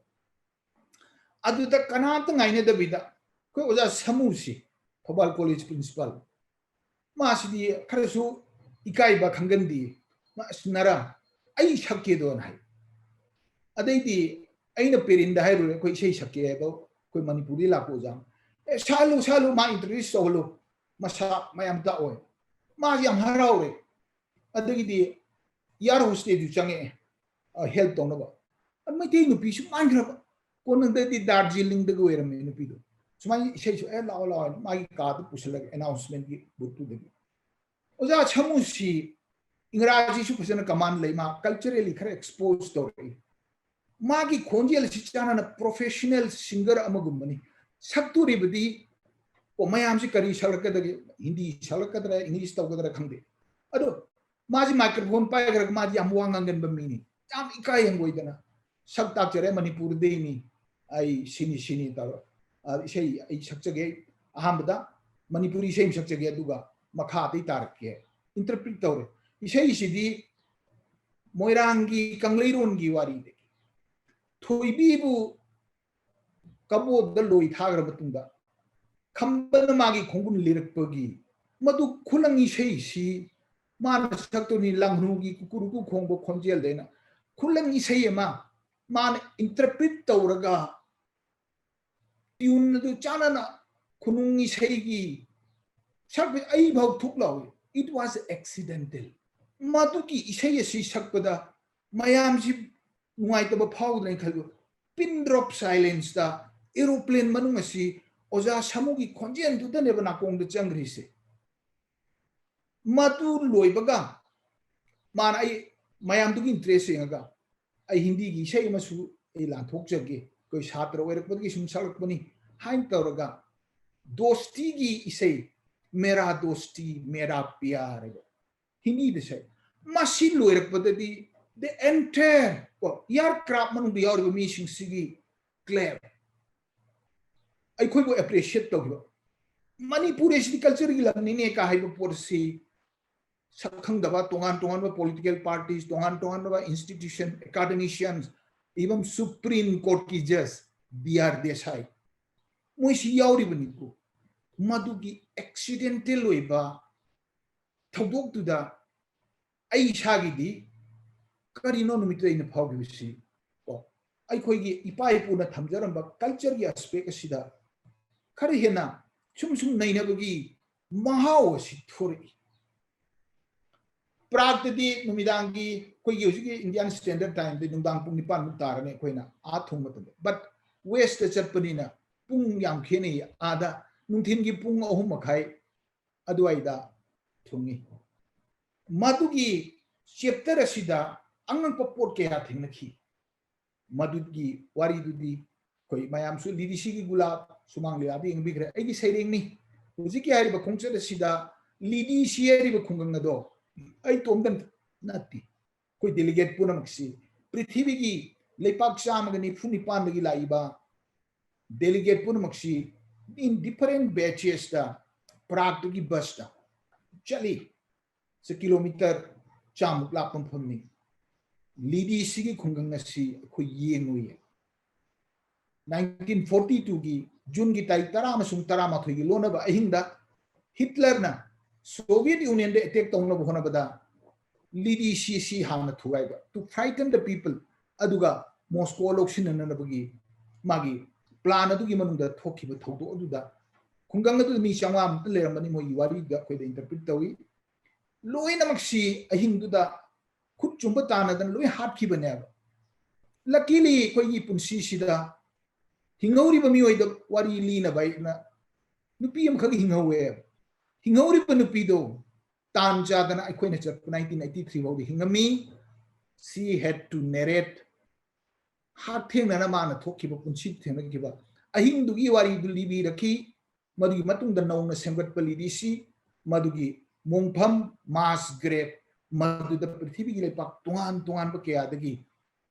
ꯑꯗꯨꯗ ꯀꯅꯥꯝꯇ ꯉꯥꯏꯅꯗꯕꯤꯗ ꯑꯩꯈꯣꯏ ꯑꯣꯖꯥ ꯁꯃꯨꯁꯤ, ꯊꯧꯕꯥꯜ college principal, ꯃꯥꯁꯤꯗꯤ ꯈꯔꯁꯨ ꯏꯀꯥꯏꯕ ꯈꯪꯒꯟꯗꯦ꯫ ꯃꯥ, "ꯑꯁ, ꯅꯔꯥ, ꯑꯩ ꯁꯛꯀꯦꯗꯣꯅ" ꯍꯥꯏ꯫ ꯑꯗꯩꯗꯤ ꯑꯩꯅ ꯄꯦꯔꯤꯟꯗ ꯍꯥꯏꯔꯨꯔꯦ, "ꯑꯩꯈꯣꯏ ꯏꯁꯩ ꯁꯛꯀꯦ" ꯍꯥꯏꯕ, ꯑꯩꯈꯣꯏ ꯃꯅꯤꯄꯨꯔꯗꯒꯤ ꯂꯥꯛꯄ ꯑꯣꯖꯥ ꯑꯃ꯫ "ꯑꯦ, ꯁꯛꯍꯜꯂꯨ, ꯁꯛꯍꯜꯂꯨ, ꯃꯥ introduce ꯇꯧꯍꯜꯂꯨ, ꯃꯁꯥ ꯃꯌꯥꯝ ꯇꯥꯛꯑꯣꯏ"꯫ ꯃꯥꯁꯤ ꯌꯥꯝ ꯍꯔꯥꯎꯔꯦ꯫ ꯑꯗꯒꯤꯗꯤ air hostessꯁꯨ ꯆꯪꯉꯛꯑꯦ, ꯑ, help ꯇꯧꯅꯕ꯫ ꯑ, ꯃꯩꯇꯩ ꯅꯨꯄꯤꯁꯨ ꯃꯥꯟꯈ꯭ꯔꯕ꯫ ꯀꯣꯟꯅꯗꯗꯤ ꯗꯥꯔꯖꯤꯂꯤꯡꯗꯒ ꯑꯣꯏꯔꯝꯃꯦ ꯅꯨꯄꯤꯗꯣ꯫ ꯁꯨꯃꯥꯏꯅ ꯏꯁꯩꯁꯨ, "ꯑꯦ, ꯂꯥꯛꯑꯣ, ꯂꯥꯛꯑꯣ" ꯍꯥꯏꯅ ꯃꯥꯒꯤ ꯀꯥꯗ ꯄꯨꯁꯤꯜꯂꯒ announcementꯀꯤ boothꯇꯨꯗꯒꯤ꯫ ꯑꯣꯖꯥ ꯁꯃꯨꯁꯤ ꯏꯪꯒ꯭ꯔꯥꯖꯤꯁꯨ ꯐꯖꯅ command ꯂꯩ, ꯃꯥ culturally ꯈꯔ expose ꯇꯧꯔꯛꯏ꯫ ꯃꯥꯒꯤ ꯈꯣꯟꯖꯦꯜ ꯑꯁꯤ ꯆꯥꯟꯅꯅ professional singer ꯑꯃꯒꯨꯝꯕꯅꯤ꯫ ꯁꯛꯇꯣꯔꯤꯕꯗꯤ, ꯀꯣ, ꯃꯌꯥꯝꯁꯤ ꯀꯔꯤ ꯁꯛꯂꯛꯀꯗꯒꯦ, ꯍꯤꯟꯗꯤ ꯁꯛꯂꯛꯀꯗ꯭ꯔꯥ, English ꯇꯧꯒꯗ꯭ꯔꯥ ꯈꯪꯗꯦ꯫ ꯑꯗꯣ ꯃꯥꯁꯤ microphone ꯄꯥꯏꯈ꯭ꯔꯒ ꯃꯥꯗꯤ ꯌꯥꯝ ꯋꯥ ꯉꯥꯡꯒꯟꯕ ꯃꯤꯅꯤ, ꯌꯥꯝ ꯏꯀꯥꯏ ꯍꯪꯒꯣꯏꯗꯅ꯫ "ꯁꯛ ꯇꯥꯛꯆꯔꯦ, ꯃꯅꯤꯄꯨꯔꯗꯩꯅꯤ, ꯑꯩ ꯁꯤꯅꯤ ꯁꯤꯅꯤ" ꯇꯧꯔ, ꯑ, ꯏꯁꯩ ꯑꯩ ꯁꯛꯆꯒꯦ, ꯑꯍꯥꯟꯕꯗ ꯃꯅꯤꯄꯨꯔꯤ ꯏꯁꯩ ꯑꯃ ꯁꯛꯆꯒꯦ, ꯑꯗꯨꯒ ꯃꯈꯥ ꯑꯇꯩ ꯇꯥꯔꯛꯀꯦ꯫ Interpret ꯇꯧꯔꯦ꯫ ꯏꯁꯩꯁꯤꯗꯤ ꯃꯣꯏꯔꯥꯡꯒꯤ ꯀꯪꯂꯩꯔꯣꯟꯒꯤ ꯋꯥꯔꯤꯗꯒꯤ꯫ ꯊꯣꯏꯕꯤꯕꯨ ꯀꯕꯣꯗ ꯂꯣꯏ ꯊꯥꯈ꯭ꯔ ꯃꯇꯨꯡꯗ ꯈꯝꯕꯅ ꯃꯥꯒꯤ ꯈꯣꯡꯒꯨꯟ ꯂꯤꯔꯛꯄꯒꯤ ꯃꯗꯨ ꯈꯨꯂꯪ ꯏꯁꯩꯁꯤ ꯃꯥꯅ ꯁꯛꯇꯣꯏꯅꯤ, ꯂꯪꯍ꯭ꯔꯨꯒꯤ ꯀꯨꯀꯨꯔꯨꯀꯨ ꯈꯣꯡꯕ ꯈꯣꯟꯖꯦꯜꯗꯩꯅ ꯈꯨꯂꯪ ꯏꯁꯩ ꯑꯃ ꯃꯥꯅ interpret ꯇꯧꯔꯒ tune ꯑꯗꯨ ꯆꯥꯟꯅꯅ ꯈꯨꯅꯨꯡ ꯏꯁꯩꯒꯤ ꯁꯛꯄ ꯑꯩ ꯐꯥꯎ ꯊꯨꯛ ꯂꯥꯎꯏ꯫ It was accidental꯫ ꯃꯗꯨꯒꯤ ꯏꯁꯩ ꯑꯁꯤ ꯁꯛꯄꯗ ꯃꯌꯥꯝꯁꯤ ꯅꯨꯡꯉꯥꯏꯇꯕ ꯐꯥꯎꯗ꯭ꯔꯦꯅ ꯈꯜꯂꯨ꯫ Pin drop silence ꯇ aeroplane ꯃꯅꯨꯡ ꯑꯁꯤ ꯑꯣꯖꯥ ꯁꯥꯃꯨꯒꯤ ꯈꯣꯟꯖꯦꯜꯗꯨꯗꯅꯦꯕ ꯅꯥꯀꯣꯡꯗ ꯆꯪꯈ꯭ꯔꯤꯁꯦ꯫ ꯃꯗꯨ ꯂꯣꯏꯕꯒ ꯃꯥꯅ ꯑꯩ ꯃꯌꯥꯝꯗꯨꯒꯤ interest ꯌꯦꯡꯉꯒ ꯑꯩ ꯍꯤꯟꯗꯤꯒꯤ ꯏꯁꯩ ꯑꯃꯁꯨ ꯑꯩ ꯂꯥꯟꯊꯣꯛꯆꯒꯦ, ꯑꯩꯈꯣꯏ ꯁꯥꯇ꯭ꯔ ꯑꯣꯏꯔꯛꯄꯗꯒꯤ ꯁꯨꯝ ꯁꯛꯂꯛꯄꯅꯤ ꯍꯥꯏꯅ ꯇꯧꯔꯒ ꯗꯣꯁꯇꯤꯒꯤ ꯏꯁꯩ, ꯃꯦꯔꯥ ꯗꯣꯁꯇꯤ ꯃꯦꯔꯥ ꯄꯤꯌꯥꯔ ꯍꯥꯏꯕ ꯍꯤꯟꯗꯤꯗ ꯁꯛꯏ꯫ ꯃꯁꯤ ꯂꯣꯏꯔꯛꯄꯗꯗꯤ the entire ꯀꯣ aircraft ꯃꯅꯨꯡꯗ ꯌꯥꯎꯔꯤꯕ ꯃꯤꯁꯤꯡꯁꯤꯒꯤ clap, ꯑꯩꯈꯣꯏꯕꯨ appreciate ꯇꯧꯈꯤꯕ꯫ ꯃꯅꯤꯄꯨꯔ ꯑꯁꯤꯗꯤ culture ꯒꯤ ꯂꯝꯅꯤꯅꯦ ꯀ ꯍꯥꯏꯕ ꯄꯣꯠꯁꯤ ꯁꯛꯈꯪꯗꯕ ꯇꯣꯉꯥꯟ ꯇꯣꯉꯥꯟꯕ political parties, ꯇꯣꯉꯥꯟ ꯇꯣꯉꯥꯟꯕ institution, academicians, even Supreme Court ꯀꯤ judge ꯕꯤ ꯑꯥꯔ ꯗꯦꯁꯥꯏ, ꯃꯣꯏꯁꯤ ꯌꯥꯎꯔꯤꯕꯅꯤꯀꯣ꯫ ꯃꯗꯨꯒꯤ accidental ꯑꯣꯏꯕ ꯊꯧꯗꯣꯛꯇꯨꯗ ꯑꯩ ꯏꯁꯥꯒꯤꯗꯤ ꯀꯔꯤꯅꯣ ꯅꯨꯃꯤꯠꯇꯨꯗ ꯑꯩꯅ ꯐꯥꯎꯈꯤꯕꯁꯤ ꯀꯣ, ꯑꯩꯈꯣꯏꯒꯤ ꯏꯄꯥ ꯏꯄꯨꯅ ꯊꯝꯖꯔꯝꯕ culture ꯒꯤ aspect ꯑꯁꯤꯗ ꯈꯔ ꯍꯦꯟꯅ ꯁꯨꯝ ꯁꯨꯝ ꯅꯩꯅꯕꯒꯤ ꯃꯍꯥꯎ ꯑꯁꯤ ꯊꯣꯔꯛꯏ꯫ ꯄ꯭ꯔꯥꯒꯇꯗꯤ ꯅꯨꯃꯤꯗꯥꯡꯒꯤ ꯑꯩꯈꯣꯏꯒꯤ ꯍꯧꯖꯤꯛꯀꯤ Indian Standard Time ꯗꯤ ꯅꯨꯡꯗꯥꯡ ꯄꯨꯡ ꯅꯤꯄꯥꯟꯃꯨꯛ ꯇꯥꯔꯅꯤ ꯑꯩꯈꯣꯏꯅ ꯑꯥ ꯊꯨꯡꯕ ꯃꯇꯝꯗ, but West ꯇ ꯆꯠꯄꯅꯤꯅ ꯄꯨꯡ ꯌꯥꯝ ꯈꯦꯠꯅꯩ꯫ ꯑꯥꯗ ꯅꯨꯡꯊꯤꯟꯒꯤ ꯄꯨꯡ ꯑꯍꯨꯝ ꯃꯈꯥꯏ ꯑꯗꯨꯋꯥꯏꯗ ꯊꯨꯡꯉꯤ꯫ ꯃꯗꯨꯒꯤ chapter ꯑꯁꯤꯗ ꯑꯉꯛꯄ ꯄꯣꯠ ꯀꯌꯥ ꯊꯦꯡꯅꯈꯤ꯫ ꯃꯗꯨꯒꯤ ꯋꯥꯔꯤꯗꯨꯗꯤ ꯑꯩꯈꯣꯏ ꯃꯌꯥꯝꯁꯨ ꯂꯤꯗꯤꯁꯤꯒꯤ ꯒꯨꯂꯥꯞ ꯁꯨꯃꯥꯡ ꯂꯤꯂꯥꯗ ꯌꯦꯡꯕꯤꯈ꯭ꯔꯦ꯫ ꯑꯩꯒꯤ ꯁꯩꯔꯦꯡꯅꯤ꯫ ꯍꯧꯖꯤꯛꯀꯤ ꯍꯥꯏꯔꯤꯕ ꯈꯣꯡꯆꯠ ꯑꯁꯤꯗ ꯂꯤꯗꯤꯁꯤ ꯍꯥꯏꯔꯤꯕ ꯈꯨꯡꯒꯪ ꯑꯗꯣ ꯑꯩ ꯏꯇꯣꯝꯇ ꯅꯠꯇꯦ꯫ ꯑꯩꯈꯣꯏ delegate ꯄꯨꯝꯅꯃꯛꯁꯤ, ꯄ꯭ꯔꯤꯊꯤꯕꯤꯒꯤ ꯂꯩꯄꯥꯛ ꯆꯥꯝꯃꯒ ꯅꯤꯐꯨ ꯅꯤꯄꯥꯟꯗꯒꯤ ꯂꯥꯛꯏꯕ delegate ꯄꯨꯝꯅꯃꯛꯁꯤ in different batches ꯇ ꯄ꯭ꯔꯥꯒꯇꯒꯤ bus ꯇ ꯆꯠꯂꯤ꯫ ꯁꯤ kilometre ꯆꯥꯃꯨꯛ ꯂꯥꯞꯄ ꯃꯐꯝꯅꯤ꯫ ꯂꯤꯗꯤꯁꯤꯒꯤ ꯈꯨꯡꯒꯪ ꯑꯁꯤ ꯑꯩꯈꯣꯏ ꯌꯦꯡꯉꯨꯏ꯫ Nineteen forty two ꯒꯤ June ꯒꯤ ꯇꯥꯔꯤꯛ ꯇꯔꯥ ꯑꯃꯁꯨꯡ ꯇꯔꯥꯃꯥꯊꯣꯏꯒꯤ ꯂꯣꯟꯅꯕ ꯑꯍꯤꯡꯗ ꯍꯤꯠꯂꯔꯅ Soviet Union ꯗ attack ꯇꯧꯅꯕ ꯍꯣꯠꯅꯕꯗ ꯂꯤꯗꯤꯁꯤ ꯍꯥꯟꯅ ꯊꯨꯒꯥꯏꯕ, to frighten the people, ꯑꯗꯨꯒ ꯃꯣꯁꯀꯣ ꯂꯧꯁꯤꯟꯅꯅꯕꯒꯤ ꯃꯥꯒꯤ plan ꯑꯗꯨꯒꯤ ꯃꯅꯨꯡꯗ ꯊꯣꯛꯈꯤꯕ ꯊꯧꯗꯣꯛ ꯑꯗꯨꯗ ꯈꯨꯡꯒꯪ ꯑꯗꯨꯗ ꯃꯤ ꯆꯥꯝꯃꯉꯥ ꯃꯨꯛꯇ ꯂꯩꯔꯝꯕꯅꯤ꯫ ꯃꯣꯏꯒꯤ ꯋꯥꯔꯤꯗ ꯑꯩꯈꯣꯏꯗ interpret ꯇꯧꯏ꯫ ꯂꯣꯏꯅꯃꯛꯁꯤ ꯑꯍꯤꯡꯗꯨꯗ ꯈꯨꯠ ꯆꯨꯝꯕ ꯇꯥꯟꯅꯗꯅ ꯂꯣꯏ ꯍꯥꯠꯈꯤꯕꯅꯦꯕ꯫ Luckily ꯑꯩꯈꯣꯏꯒꯤ ꯄꯨꯟꯁꯤꯁꯤꯗ ꯍꯤꯡꯍꯧꯔꯤꯕ ꯃꯤꯑꯣꯏꯗ ꯋꯥꯔꯤ ꯂꯤꯅꯕ ꯑꯩꯅ ꯅꯨꯄꯤ ꯑꯃꯈꯛ ꯍꯤꯡꯍꯧꯋꯦꯕ꯫ ꯍꯤꯡꯍꯧꯔꯤꯕ ꯅꯨꯄꯤꯗꯣ ꯇꯥꯟ ꯆꯥꯗꯅ ꯑꯩꯈꯣꯏꯅ ꯆꯠꯄ nineteen eighty three ꯐꯥꯎꯗꯤ ꯍꯤꯡꯉꯝꯃꯤ꯫ She had to narrate ꯍꯛꯊꯦꯡꯅꯅ ꯃꯥꯅ ꯊꯣꯛꯈꯤꯕ ꯄꯨꯟꯁꯤ ꯊꯦꯡꯅꯈꯤꯕ ꯑꯍꯤꯡꯗꯨꯒꯤ ꯋꯥꯔꯤꯗꯨ ꯂꯤꯕꯤꯔꯛꯈꯤ꯫ ꯃꯗꯨꯒꯤ ꯃꯇꯨꯡꯗ ꯅꯧꯅ ꯁꯦꯝꯒꯠꯄ ꯂꯤꯗꯤꯁꯤ ꯃꯗꯨꯒꯤ ꯃꯣꯡꯐꯝ mass grave ꯃꯗꯨꯗ ꯄ꯭ꯔꯤꯊꯤꯕꯤꯒꯤ ꯂꯩꯄꯥꯛ ꯇꯣꯉꯥꯟ ꯇꯣꯉꯥꯟꯕ ꯀꯌꯥꯗꯒꯤ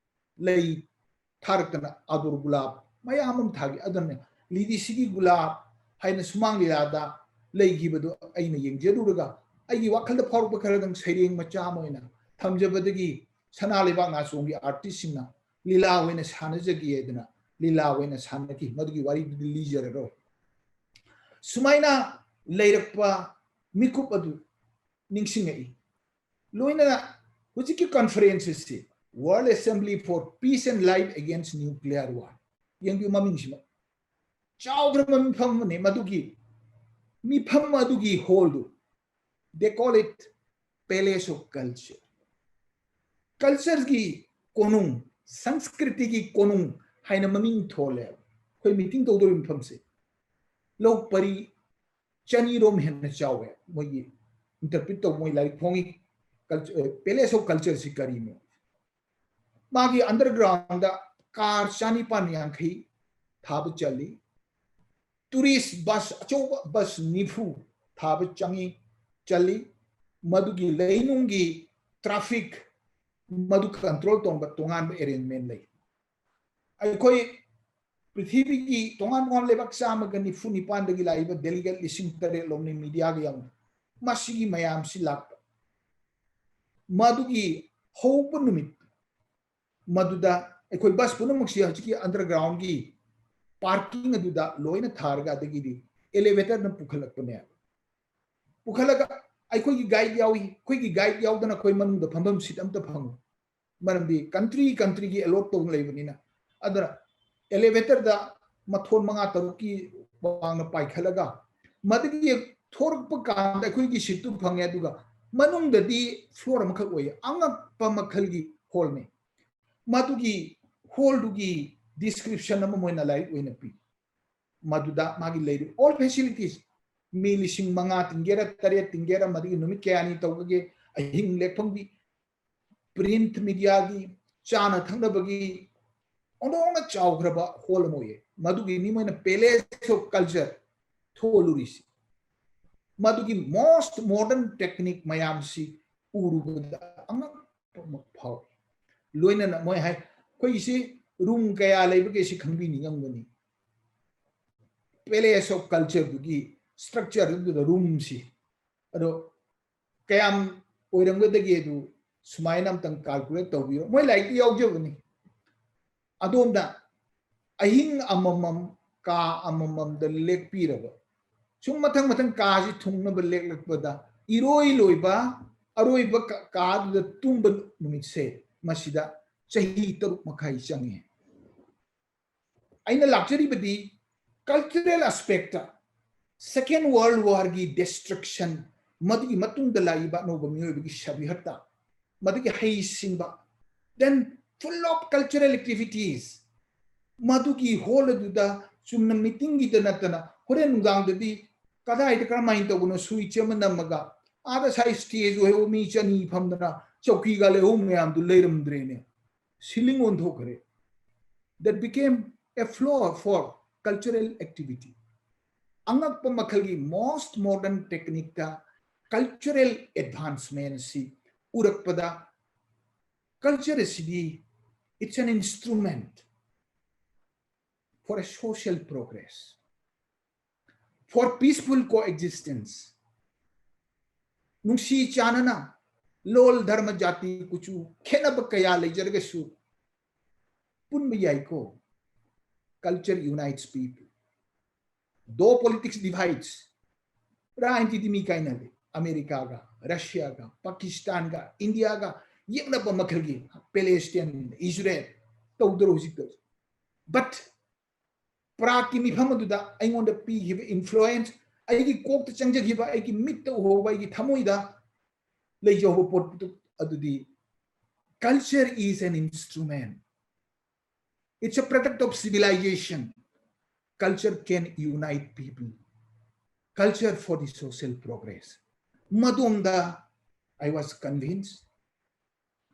ꯂꯩ ꯊꯥꯔꯛꯇꯅ ꯑꯗꯨꯔ ꯒꯨꯂꯥꯞ ꯃꯌꯥꯝ ꯑꯃ ꯊꯥꯈꯤ꯫ ꯑꯗꯨꯅ ꯂꯤꯗꯤꯁꯤꯒꯤ ꯒꯨꯂꯥꯞ ꯍꯥꯏꯅ ꯁꯨꯃꯥꯡ ꯂꯤꯂꯥꯗ ꯂꯩꯈꯤꯕꯗꯨ ꯑꯩꯅ ꯌꯦꯡꯖꯔꯨꯔꯒ ꯑꯩꯒꯤ ꯋꯥꯈꯜꯗ ꯐꯥꯎꯔꯛꯄ ꯈꯔꯗꯪ ꯁꯩꯔꯦꯡ ꯃꯆꯥ ꯑꯃ ꯑꯣꯏꯅ ꯊꯝꯖꯕꯗꯒꯤ ꯁꯅꯥ ꯂꯩꯕꯥꯛ ꯅꯥꯆꯣꯡꯒꯤ artistꯁꯤꯡꯅ ꯂꯤꯂꯥ ꯑꯣꯏꯅ ꯁꯥꯟꯅꯖꯒꯦ ꯍꯥꯏꯗꯅ ꯂꯤꯂꯥ ꯑꯣꯏꯅ ꯁꯥꯟꯅꯈꯤ꯫ ꯃꯗꯨꯒꯤ ꯋꯥꯔꯤꯗꯨꯗꯤ ꯂꯤꯖꯔꯔꯣꯏ꯫ ꯁꯨꯃꯥꯏꯅ ꯂꯩꯔꯛꯄ ꯃꯤꯀꯨꯞ ꯑꯗꯨ ꯅꯤꯡꯁꯤꯡꯉꯛꯏ꯫ ꯂꯣꯏꯅꯅ ꯍꯧꯖꯤꯛꯀꯤ conference ꯑꯁꯤ World Assembly for Peace and Life Against Nuclear War, ꯌꯦꯡꯕꯤꯌꯨ ꯃꯃꯤꯡꯁꯤꯃ, ꯆꯥꯎꯈ꯭ꯔꯕ ꯃꯤꯐꯝ ꯑꯃꯅꯤ꯫ ꯃꯗꯨꯒꯤ ꯃꯤꯐꯝ ꯑꯗꯨꯒꯤ hallꯗꯨ they call it Palace of Culture꯫ Cultureꯒꯤ ꯀꯣꯅꯨꯡ, ꯁꯪꯁꯀ꯭ꯔꯤꯇꯤꯒꯤ ꯀꯣꯅꯨꯡ ꯍꯥꯏꯅ ꯃꯃꯤꯡ ꯊꯣꯜꯂꯦ꯫ ꯑꯩꯈꯣꯏ meeting ꯇꯧꯗꯧꯔꯤꯕ ꯃꯐꯝꯁꯦ ꯂꯧ ꯄꯔꯤ ꯆꯅꯤꯔꯣꯝ ꯍꯦꯟꯅ ꯆꯥꯎꯋꯦ꯫ ꯃꯣꯏꯒꯤ interpret ꯇꯧꯕ ꯃꯣꯏ ꯂꯥꯏꯔꯤꯛ ꯐꯣꯡꯉꯤ꯫ Culture, Palace of Cultureꯁꯤ ꯀꯔꯤꯅꯣ? ꯃꯥꯒꯤ undergroundꯗ car ꯆꯅꯤꯄꯥꯟ ꯌꯥꯡꯈꯩ ꯊꯥꯕ ꯆꯜꯂꯤ꯫ Tourist bus ꯑꯆꯧꯕ bus ꯅꯤꯐꯨ ꯊꯥꯕ ꯆꯪꯉꯤ, ꯆꯜꯂꯤ꯫ ꯃꯗꯨꯒꯤ ꯂꯩꯅꯨꯡꯒꯤ traffic ꯃꯗꯨ control ꯇꯧꯅꯕ ꯇꯣꯉꯥꯟꯕ arrangement ꯂꯩ꯫ ꯑꯩꯈꯣꯏ ꯄ꯭ꯔꯤꯊꯤꯕꯤꯒꯤ ꯇꯣꯉꯥꯟ ꯇꯣꯉꯥꯟꯕ ꯂꯩꯕꯥꯛ ꯆꯥꯝꯃꯒ ꯅꯤꯐꯨ ꯅꯤꯄꯥꯟꯗꯒꯤ ꯂꯥꯛꯏꯕ delegate ꯂꯤꯁꯤꯡ ꯇꯔꯦꯠ ꯂꯣꯝꯅꯤ media ꯒ ꯌꯥꯎꯅ꯫ ꯃꯁꯤꯒꯤ ꯃꯌꯥꯝꯁꯤ ꯂꯥꯛꯄ ꯃꯗꯨꯒꯤ ꯍꯧꯕ ꯅꯨꯃꯤꯠ ꯃꯗꯨꯗ ꯑꯩꯈꯣꯏ bus ꯄꯨꯝꯅꯃꯛꯁꯤ ꯍꯧꯖꯤꯛꯀꯤ undergroundꯒꯤ parking ꯑꯗꯨꯗ ꯂꯣꯏꯅ ꯊꯥꯔꯒ ꯑꯗꯒꯤꯗꯤ elevatorꯅ ꯄꯨꯈꯠꯂꯛꯄꯅꯦ꯫ ꯄꯨꯈꯠꯂꯒ ꯑꯩꯈꯣꯏꯒꯤ guide ꯌꯥꯎꯏ꯫ ꯑꯩꯈꯣꯏꯒꯤ guide ꯌꯥꯎꯗꯅ ꯑꯩꯈꯣꯏ ꯃꯅꯨꯡꯗ ꯐꯝꯐꯝ seat ꯑꯝꯇ ꯐꯪꯉꯣꯏ꯫ ꯃꯔꯝꯗꯤ country countryꯒꯤ allot ꯇꯧꯅ ꯂꯩꯕꯅꯤꯅ꯫ ꯑꯗꯨꯅ elevatorꯗ ꯃꯊꯣꯟ ꯃꯉꯥ ꯇꯔꯨꯛꯀꯤ ꯋꯥꯡꯅ ꯄꯥꯏꯈꯠꯂꯒ ꯃꯗꯨꯒꯤ ꯊꯣꯔꯛꯄ ꯀꯥꯟꯗ ꯑꯩꯈꯣꯏꯒꯤ seatꯇꯨ ꯐꯪꯉꯦ꯫ ꯑꯗꯨꯒ ꯃꯅꯨꯡꯗꯗꯤ floor ꯑꯃꯈꯛ ꯑꯣꯏꯌꯦ, ꯑꯉꯛꯄ ꯃꯈꯜꯒꯤ hallꯅꯤ꯫ ꯃꯗꯨꯒꯤ hallꯗꯨꯒꯤ description ꯑꯃ ꯃꯣꯏꯅ ꯂꯥꯏꯔꯤꯛ ꯑꯣꯏꯅ ꯄꯤ꯫ ꯃꯗꯨꯗ ꯃꯥꯒꯤ ꯂꯩꯔꯤꯕ all facilities, ꯃꯤ ꯂꯤꯁꯤꯡ ꯃꯉꯥ ꯇꯤꯟꯒꯦꯔꯥ, ꯇꯔꯦꯠ ꯇꯤꯟꯒꯦꯔꯥ, ꯃꯗꯨꯒꯤ ꯅꯨꯃꯤꯠ ꯀꯌꯥꯅꯤ ꯇꯧꯕꯒꯦ, ꯑꯍꯤꯡ ꯂꯦꯛꯐꯝꯒꯤ, print mediaꯒꯤ, ꯆꯥꯅ ꯊꯛꯅꯕꯒꯤ ꯑꯣꯟꯊꯣꯛꯅ ꯆꯥꯎꯈ꯭ꯔꯕ hall ꯑꯃ ꯑꯣꯏꯌꯦ꯫ ꯃꯗꯨꯒꯤꯅꯤ ꯃꯣꯏꯅ Palace of Culture ꯊꯣꯜꯂꯨꯔꯤꯁꯤ꯫ ꯃꯗꯨꯒꯤ most modern technique ꯃꯌꯥꯝꯁꯤ ꯎꯔꯨꯕꯗ ꯑꯉꯛꯄ ꯑꯃ ꯐꯥꯎꯏ꯫ ꯂꯣꯏꯅꯅ ꯃꯣꯏ ꯍꯥꯏ, "ꯑꯩꯈꯣꯏꯒꯤꯁꯤ room ꯀꯌꯥ ꯂꯩꯕꯒꯦ ꯁꯤ ꯈꯪꯕꯤꯅꯤꯡꯉꯝꯒꯅꯤ꯫ Palace of Cultureꯗꯨꯒꯤ structureꯗꯨꯗ roomꯁꯤ ꯑꯗꯣ ꯀꯌꯥꯝ ꯑꯣꯏꯔꯝꯒꯗꯒꯦ ꯑꯗꯨ ꯁꯨꯃꯥꯏꯅ ꯑꯝꯇꯪ calculate ꯇꯧꯕꯤꯔꯣ꯫" ꯃꯣꯏ ꯂꯥꯏꯔꯤꯛꯇ ꯌꯥꯎꯖꯕꯅꯤ꯫ ꯑꯗꯣꯝꯗ ꯑꯍꯤꯡ ꯑꯃꯃꯝ ꯀꯥ ꯑꯃꯃꯝꯗ ꯂꯦꯛꯄꯤꯔꯕ, ꯁꯨꯝ ꯃꯊꯪ ꯃꯊꯪ ꯀꯥꯁꯤ ꯊꯨꯡꯅꯕ ꯂꯦꯛꯂꯛꯄꯗ, ꯏꯔꯣꯏ ꯂꯣꯏꯕ ꯑꯔꯣꯏꯕ ꯀꯥ-, ꯀꯥꯗꯨꯗ ꯇꯨꯝꯕ ꯅꯨꯃꯤꯠꯁꯦ, ꯃꯁꯤꯗ ꯆꯍꯤ ꯇꯔꯨꯛ ꯃꯈꯥꯏ ꯆꯪꯉꯤ꯫ ꯑꯩꯅ ꯂꯥꯛꯆꯔꯤꯕꯗꯤ cultural aspectꯇ, Second World Warꯒꯤ destruction, ꯃꯗꯨꯒꯤ ꯃꯇꯨꯡꯗ ꯂꯥꯛꯏꯕ ꯑꯅꯧꯕ ꯃꯤꯑꯣꯏꯕꯒꯤ ꯁꯚ꯭ꯌꯇꯥ, ꯃꯗꯨꯒꯤ ꯍꯩꯁꯤꯡꯕ, then full of cultural activities, ꯃꯗꯨꯒꯤ hall ꯑꯗꯨꯗ ꯆꯨꯝꯅ meetingꯒꯤꯗ ꯅꯠꯇꯅ ꯍꯣꯔꯦꯟ ꯅꯨꯡꯗꯥꯡꯗꯗꯤ ꯀꯗꯥꯏꯗ ꯀꯔꯝꯍꯥꯏꯅ ꯇꯧꯕꯅꯣ, switch ꯑꯃ ꯅꯝꯃꯒ ꯑꯥꯗ ꯁꯥꯏ stage ꯑꯣꯏꯍꯧ ꯃꯤ ꯆꯅꯤ ꯐꯝꯗꯅ ꯆꯧꯀꯤꯒ ꯂꯩꯍꯧ ꯃꯌꯥꯝꯗꯨ ꯂꯩꯔꯝꯗ꯭ꯔꯦꯅꯦ꯫ Ceiling ꯑꯣꯟꯊꯣꯛꯈ꯭ꯔꯦ꯫ That became a floor for cultural activity. ꯑꯉꯛꯄ ꯃꯈꯜꯒꯤ most modern techniqueꯇ cultural advancement ꯑꯁꯤ ꯎꯔꯛꯄꯗ, culture ꯑꯁꯤꯗꯤ it's an instrument for a social progress, for peaceful coexistence. ꯅꯨꯡꯁꯤ ꯆꯥꯟꯅꯅ ꯂꯣꯜ, ꯙꯔꯃ, ꯖꯥꯇꯤ, ꯀꯨꯆꯨ ꯈꯦꯠꯅꯕ ꯀꯌꯥ ꯂꯩꯖꯔꯒꯁꯨ ꯄꯨꯟꯕ ꯌꯥꯏꯀꯣ꯫ Culture unites people. Though politics divides, ꯔꯥꯖꯅꯤꯇꯤꯗꯤ ꯃꯤ ꯀꯥꯏꯅꯔꯦ꯫ ꯑꯃꯦꯔꯤꯀꯥꯒ, ꯔꯁꯤꯌꯥꯒ, ꯄꯥꯀꯤꯁꯇꯥꯟꯒ, ꯏꯟꯗꯤꯌꯥꯒ ꯌꯦꯛꯅꯕ ꯃꯈꯜꯒꯤ, ꯄꯦꯂꯦꯁꯇꯤꯟ, ꯏꯖꯔꯦꯜ ꯇꯧꯗ꯭ꯔꯣ ꯍꯧꯖꯤꯛꯇ? But ꯄ꯭ꯔꯥꯒꯀꯤ ꯃꯤꯐꯝ ꯑꯗꯨꯗ ꯑꯩꯉꯣꯟꯗ ꯄꯤꯈꯤꯕ influence, ꯑꯩꯒꯤ ꯀꯣꯛꯇ ꯆꯪꯖꯈꯤꯕ, ꯑꯩꯒꯤ ꯃꯤꯠꯇ ꯎꯍꯧꯕ, ꯑꯩꯒꯤ ꯊꯃꯣꯏꯗ ꯂꯩꯖꯍꯧꯕ ꯄꯣꯠꯇꯨ ꯑꯗꯨꯗꯤ, culture is an instrument. It's a product of civilization. Culture can unite people. Culture for the social progress. ꯃꯗꯣꯝꯗ I was convinced,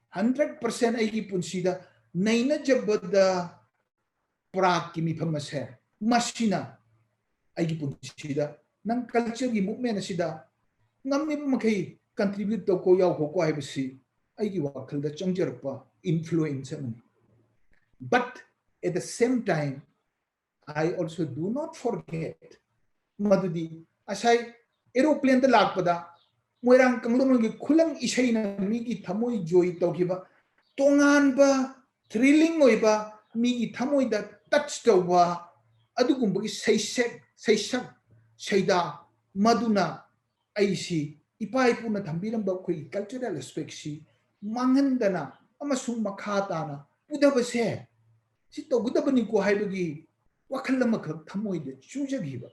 hundred percent ꯑꯩꯒꯤ ꯄꯨꯟꯁꯤꯗ ꯅꯩꯅꯖꯕꯗ ꯄ꯭ꯔꯥꯒꯀꯤ ꯃꯤꯐꯝ ꯑꯁꯦ, ꯃꯁꯤꯅ ꯑꯩꯒꯤ ꯄꯨꯟꯁꯤꯗ ꯅꯪ cultureꯒꯤ movement ꯑꯁꯤꯗ ꯉꯝꯂꯤꯕ ꯃꯈꯩ contribute ꯇꯧꯀꯣ, ꯌꯥꯎꯈꯣꯀꯣ ꯍꯥꯏꯕꯁꯤ ꯑꯩꯒꯤ ꯋꯥꯈꯜꯗ ꯆꯪꯖꯔꯛꯄ influence ꯑꯃꯅꯤ꯫ But at the same time, I also do not forget ꯃꯗꯨꯗꯤ ꯉꯁꯥꯏ aeroplaneꯗ ꯂꯥꯛꯄꯗ ꯃꯣꯏꯔꯥꯡ ꯀꯪꯂꯩꯔꯣꯜꯒꯤ ꯈꯨꯂꯪ ꯏꯁꯩꯅ ꯃꯤꯒꯤ ꯊꯃꯣꯏ ꯖꯣꯏ ꯇꯧꯈꯤꯕ, ꯇꯣꯉꯥꯟꯕ thrilling ꯑꯣꯏꯕ, ꯃꯤꯒꯤ ꯊꯃꯣꯏꯗ touch ꯇꯧꯕ ꯑꯗꯨꯒꯨꯝꯕꯒꯤ ꯁꯩꯁꯛ, ꯁꯩꯁꯛ, ꯁꯩꯗꯥ ꯃꯗꯨꯅ ꯑꯩꯁꯤ ꯏꯄꯥ ꯏꯄꯨꯅ ꯊꯝꯕꯤꯔꯝꯕ ꯑꯩꯈꯣꯏꯒꯤ cultural aspectꯁꯤ ꯃꯥꯡꯍꯟꯗꯅ ꯑꯃꯁꯨꯡ ꯃꯈꯥ ꯇꯥꯅ ꯄꯨꯗꯕꯁꯦ, ꯁꯤ ꯇꯧꯒꯗꯕꯅꯤꯀꯣ ꯍꯥꯏꯕꯒꯤ ꯋꯥꯈꯜ ꯑꯃꯈꯛ ꯊꯃꯣꯏꯗ ꯆꯨꯖꯈꯤꯕ꯫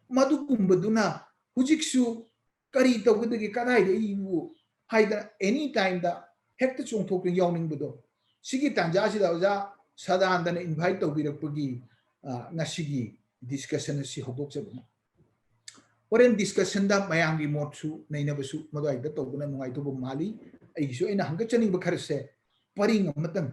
ꯃꯗꯨꯒꯨꯝꯕꯗꯨꯅ ꯍꯧꯖꯤꯛꯁꯨ ꯀꯔꯤ ꯇꯧꯒꯗꯒꯦ, ꯀꯗꯥꯏꯗ ꯑꯩꯕꯨ ꯍꯥꯏꯗꯅ any timeꯗ ꯍꯦꯛꯇ ꯆꯣꯡꯊꯣꯛꯇꯨꯅ ꯌꯥꯎꯅꯤꯡꯕꯗꯣ꯫ ꯁꯤꯒꯤ ꯇꯥꯟꯖꯥꯁꯤꯗ ꯑꯣꯖꯥ ꯁꯗꯥꯅꯟꯗꯅ invite ꯇꯧꯕꯤꯔꯛꯄꯒꯤ, ꯑ, ꯉꯁꯤꯒꯤ discussion ꯑꯁꯤ ꯍꯧꯗꯣꯛꯆꯕꯅꯤ꯫ ꯍꯣꯔꯦꯟ discussionꯗ ꯃꯌꯥꯝꯒꯤ ꯃꯣꯠꯁꯨ ꯅꯩꯅꯕꯁꯨ ꯃꯗꯨꯋꯥꯏꯗ ꯇꯧꯕꯅ ꯅꯨꯡꯉꯥꯏꯗꯧꯕ ꯃꯥꯜꯂꯤ꯫ ꯑꯩꯒꯤꯁꯨ ꯑꯩꯅ ꯍꯪꯒꯠꯆꯅꯤꯡꯕ ꯈꯔꯁꯦ ꯄꯔꯤꯡ ꯑꯃꯇꯪ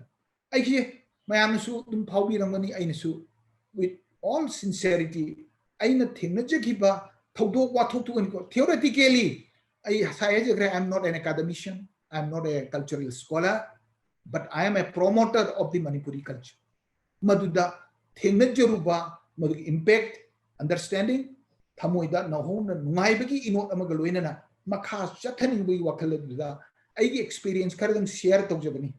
ꯑꯩꯁꯦ ꯃꯌꯥꯝꯅꯁꯨ ꯑꯗꯨꯝ ꯐꯥꯎꯕꯤꯔꯝꯒꯅꯤ, ꯑꯩꯅꯁꯨ with all sincerity ꯑꯩꯅ ꯊꯦꯡꯅꯖꯈꯤꯕ ꯊꯧꯗꯣꯛ ꯋꯥꯊꯣꯛꯇꯨꯒꯅꯤꯀꯣ꯫ Theoretically ꯑꯩ ꯉꯁꯥꯏ ꯍꯥꯏꯖꯈ꯭ꯔꯦ, I am not an academician, I am not a cultural scholar, but I am a promoter of the Manipuri culture. ꯃꯗꯨꯗ ꯊꯦꯡꯅꯖꯔꯨꯕ ꯃꯗꯨꯒꯤ impact, understanding, ꯊꯃꯣꯏꯗ ꯅꯧꯍꯧꯅ ꯅꯨꯡꯉꯥꯏꯕꯒꯤ ꯏꯅꯣꯠ ꯑꯃꯒ ꯂꯣꯏꯅꯅ ꯃꯈꯥ ꯆꯠꯊꯅꯤꯡꯕꯒꯤ ꯋꯥꯈꯜ ꯑꯗꯨꯗ ꯑꯩꯒꯤ experience ꯈꯔꯗꯪ share ꯇꯧꯖꯕꯅꯤ꯫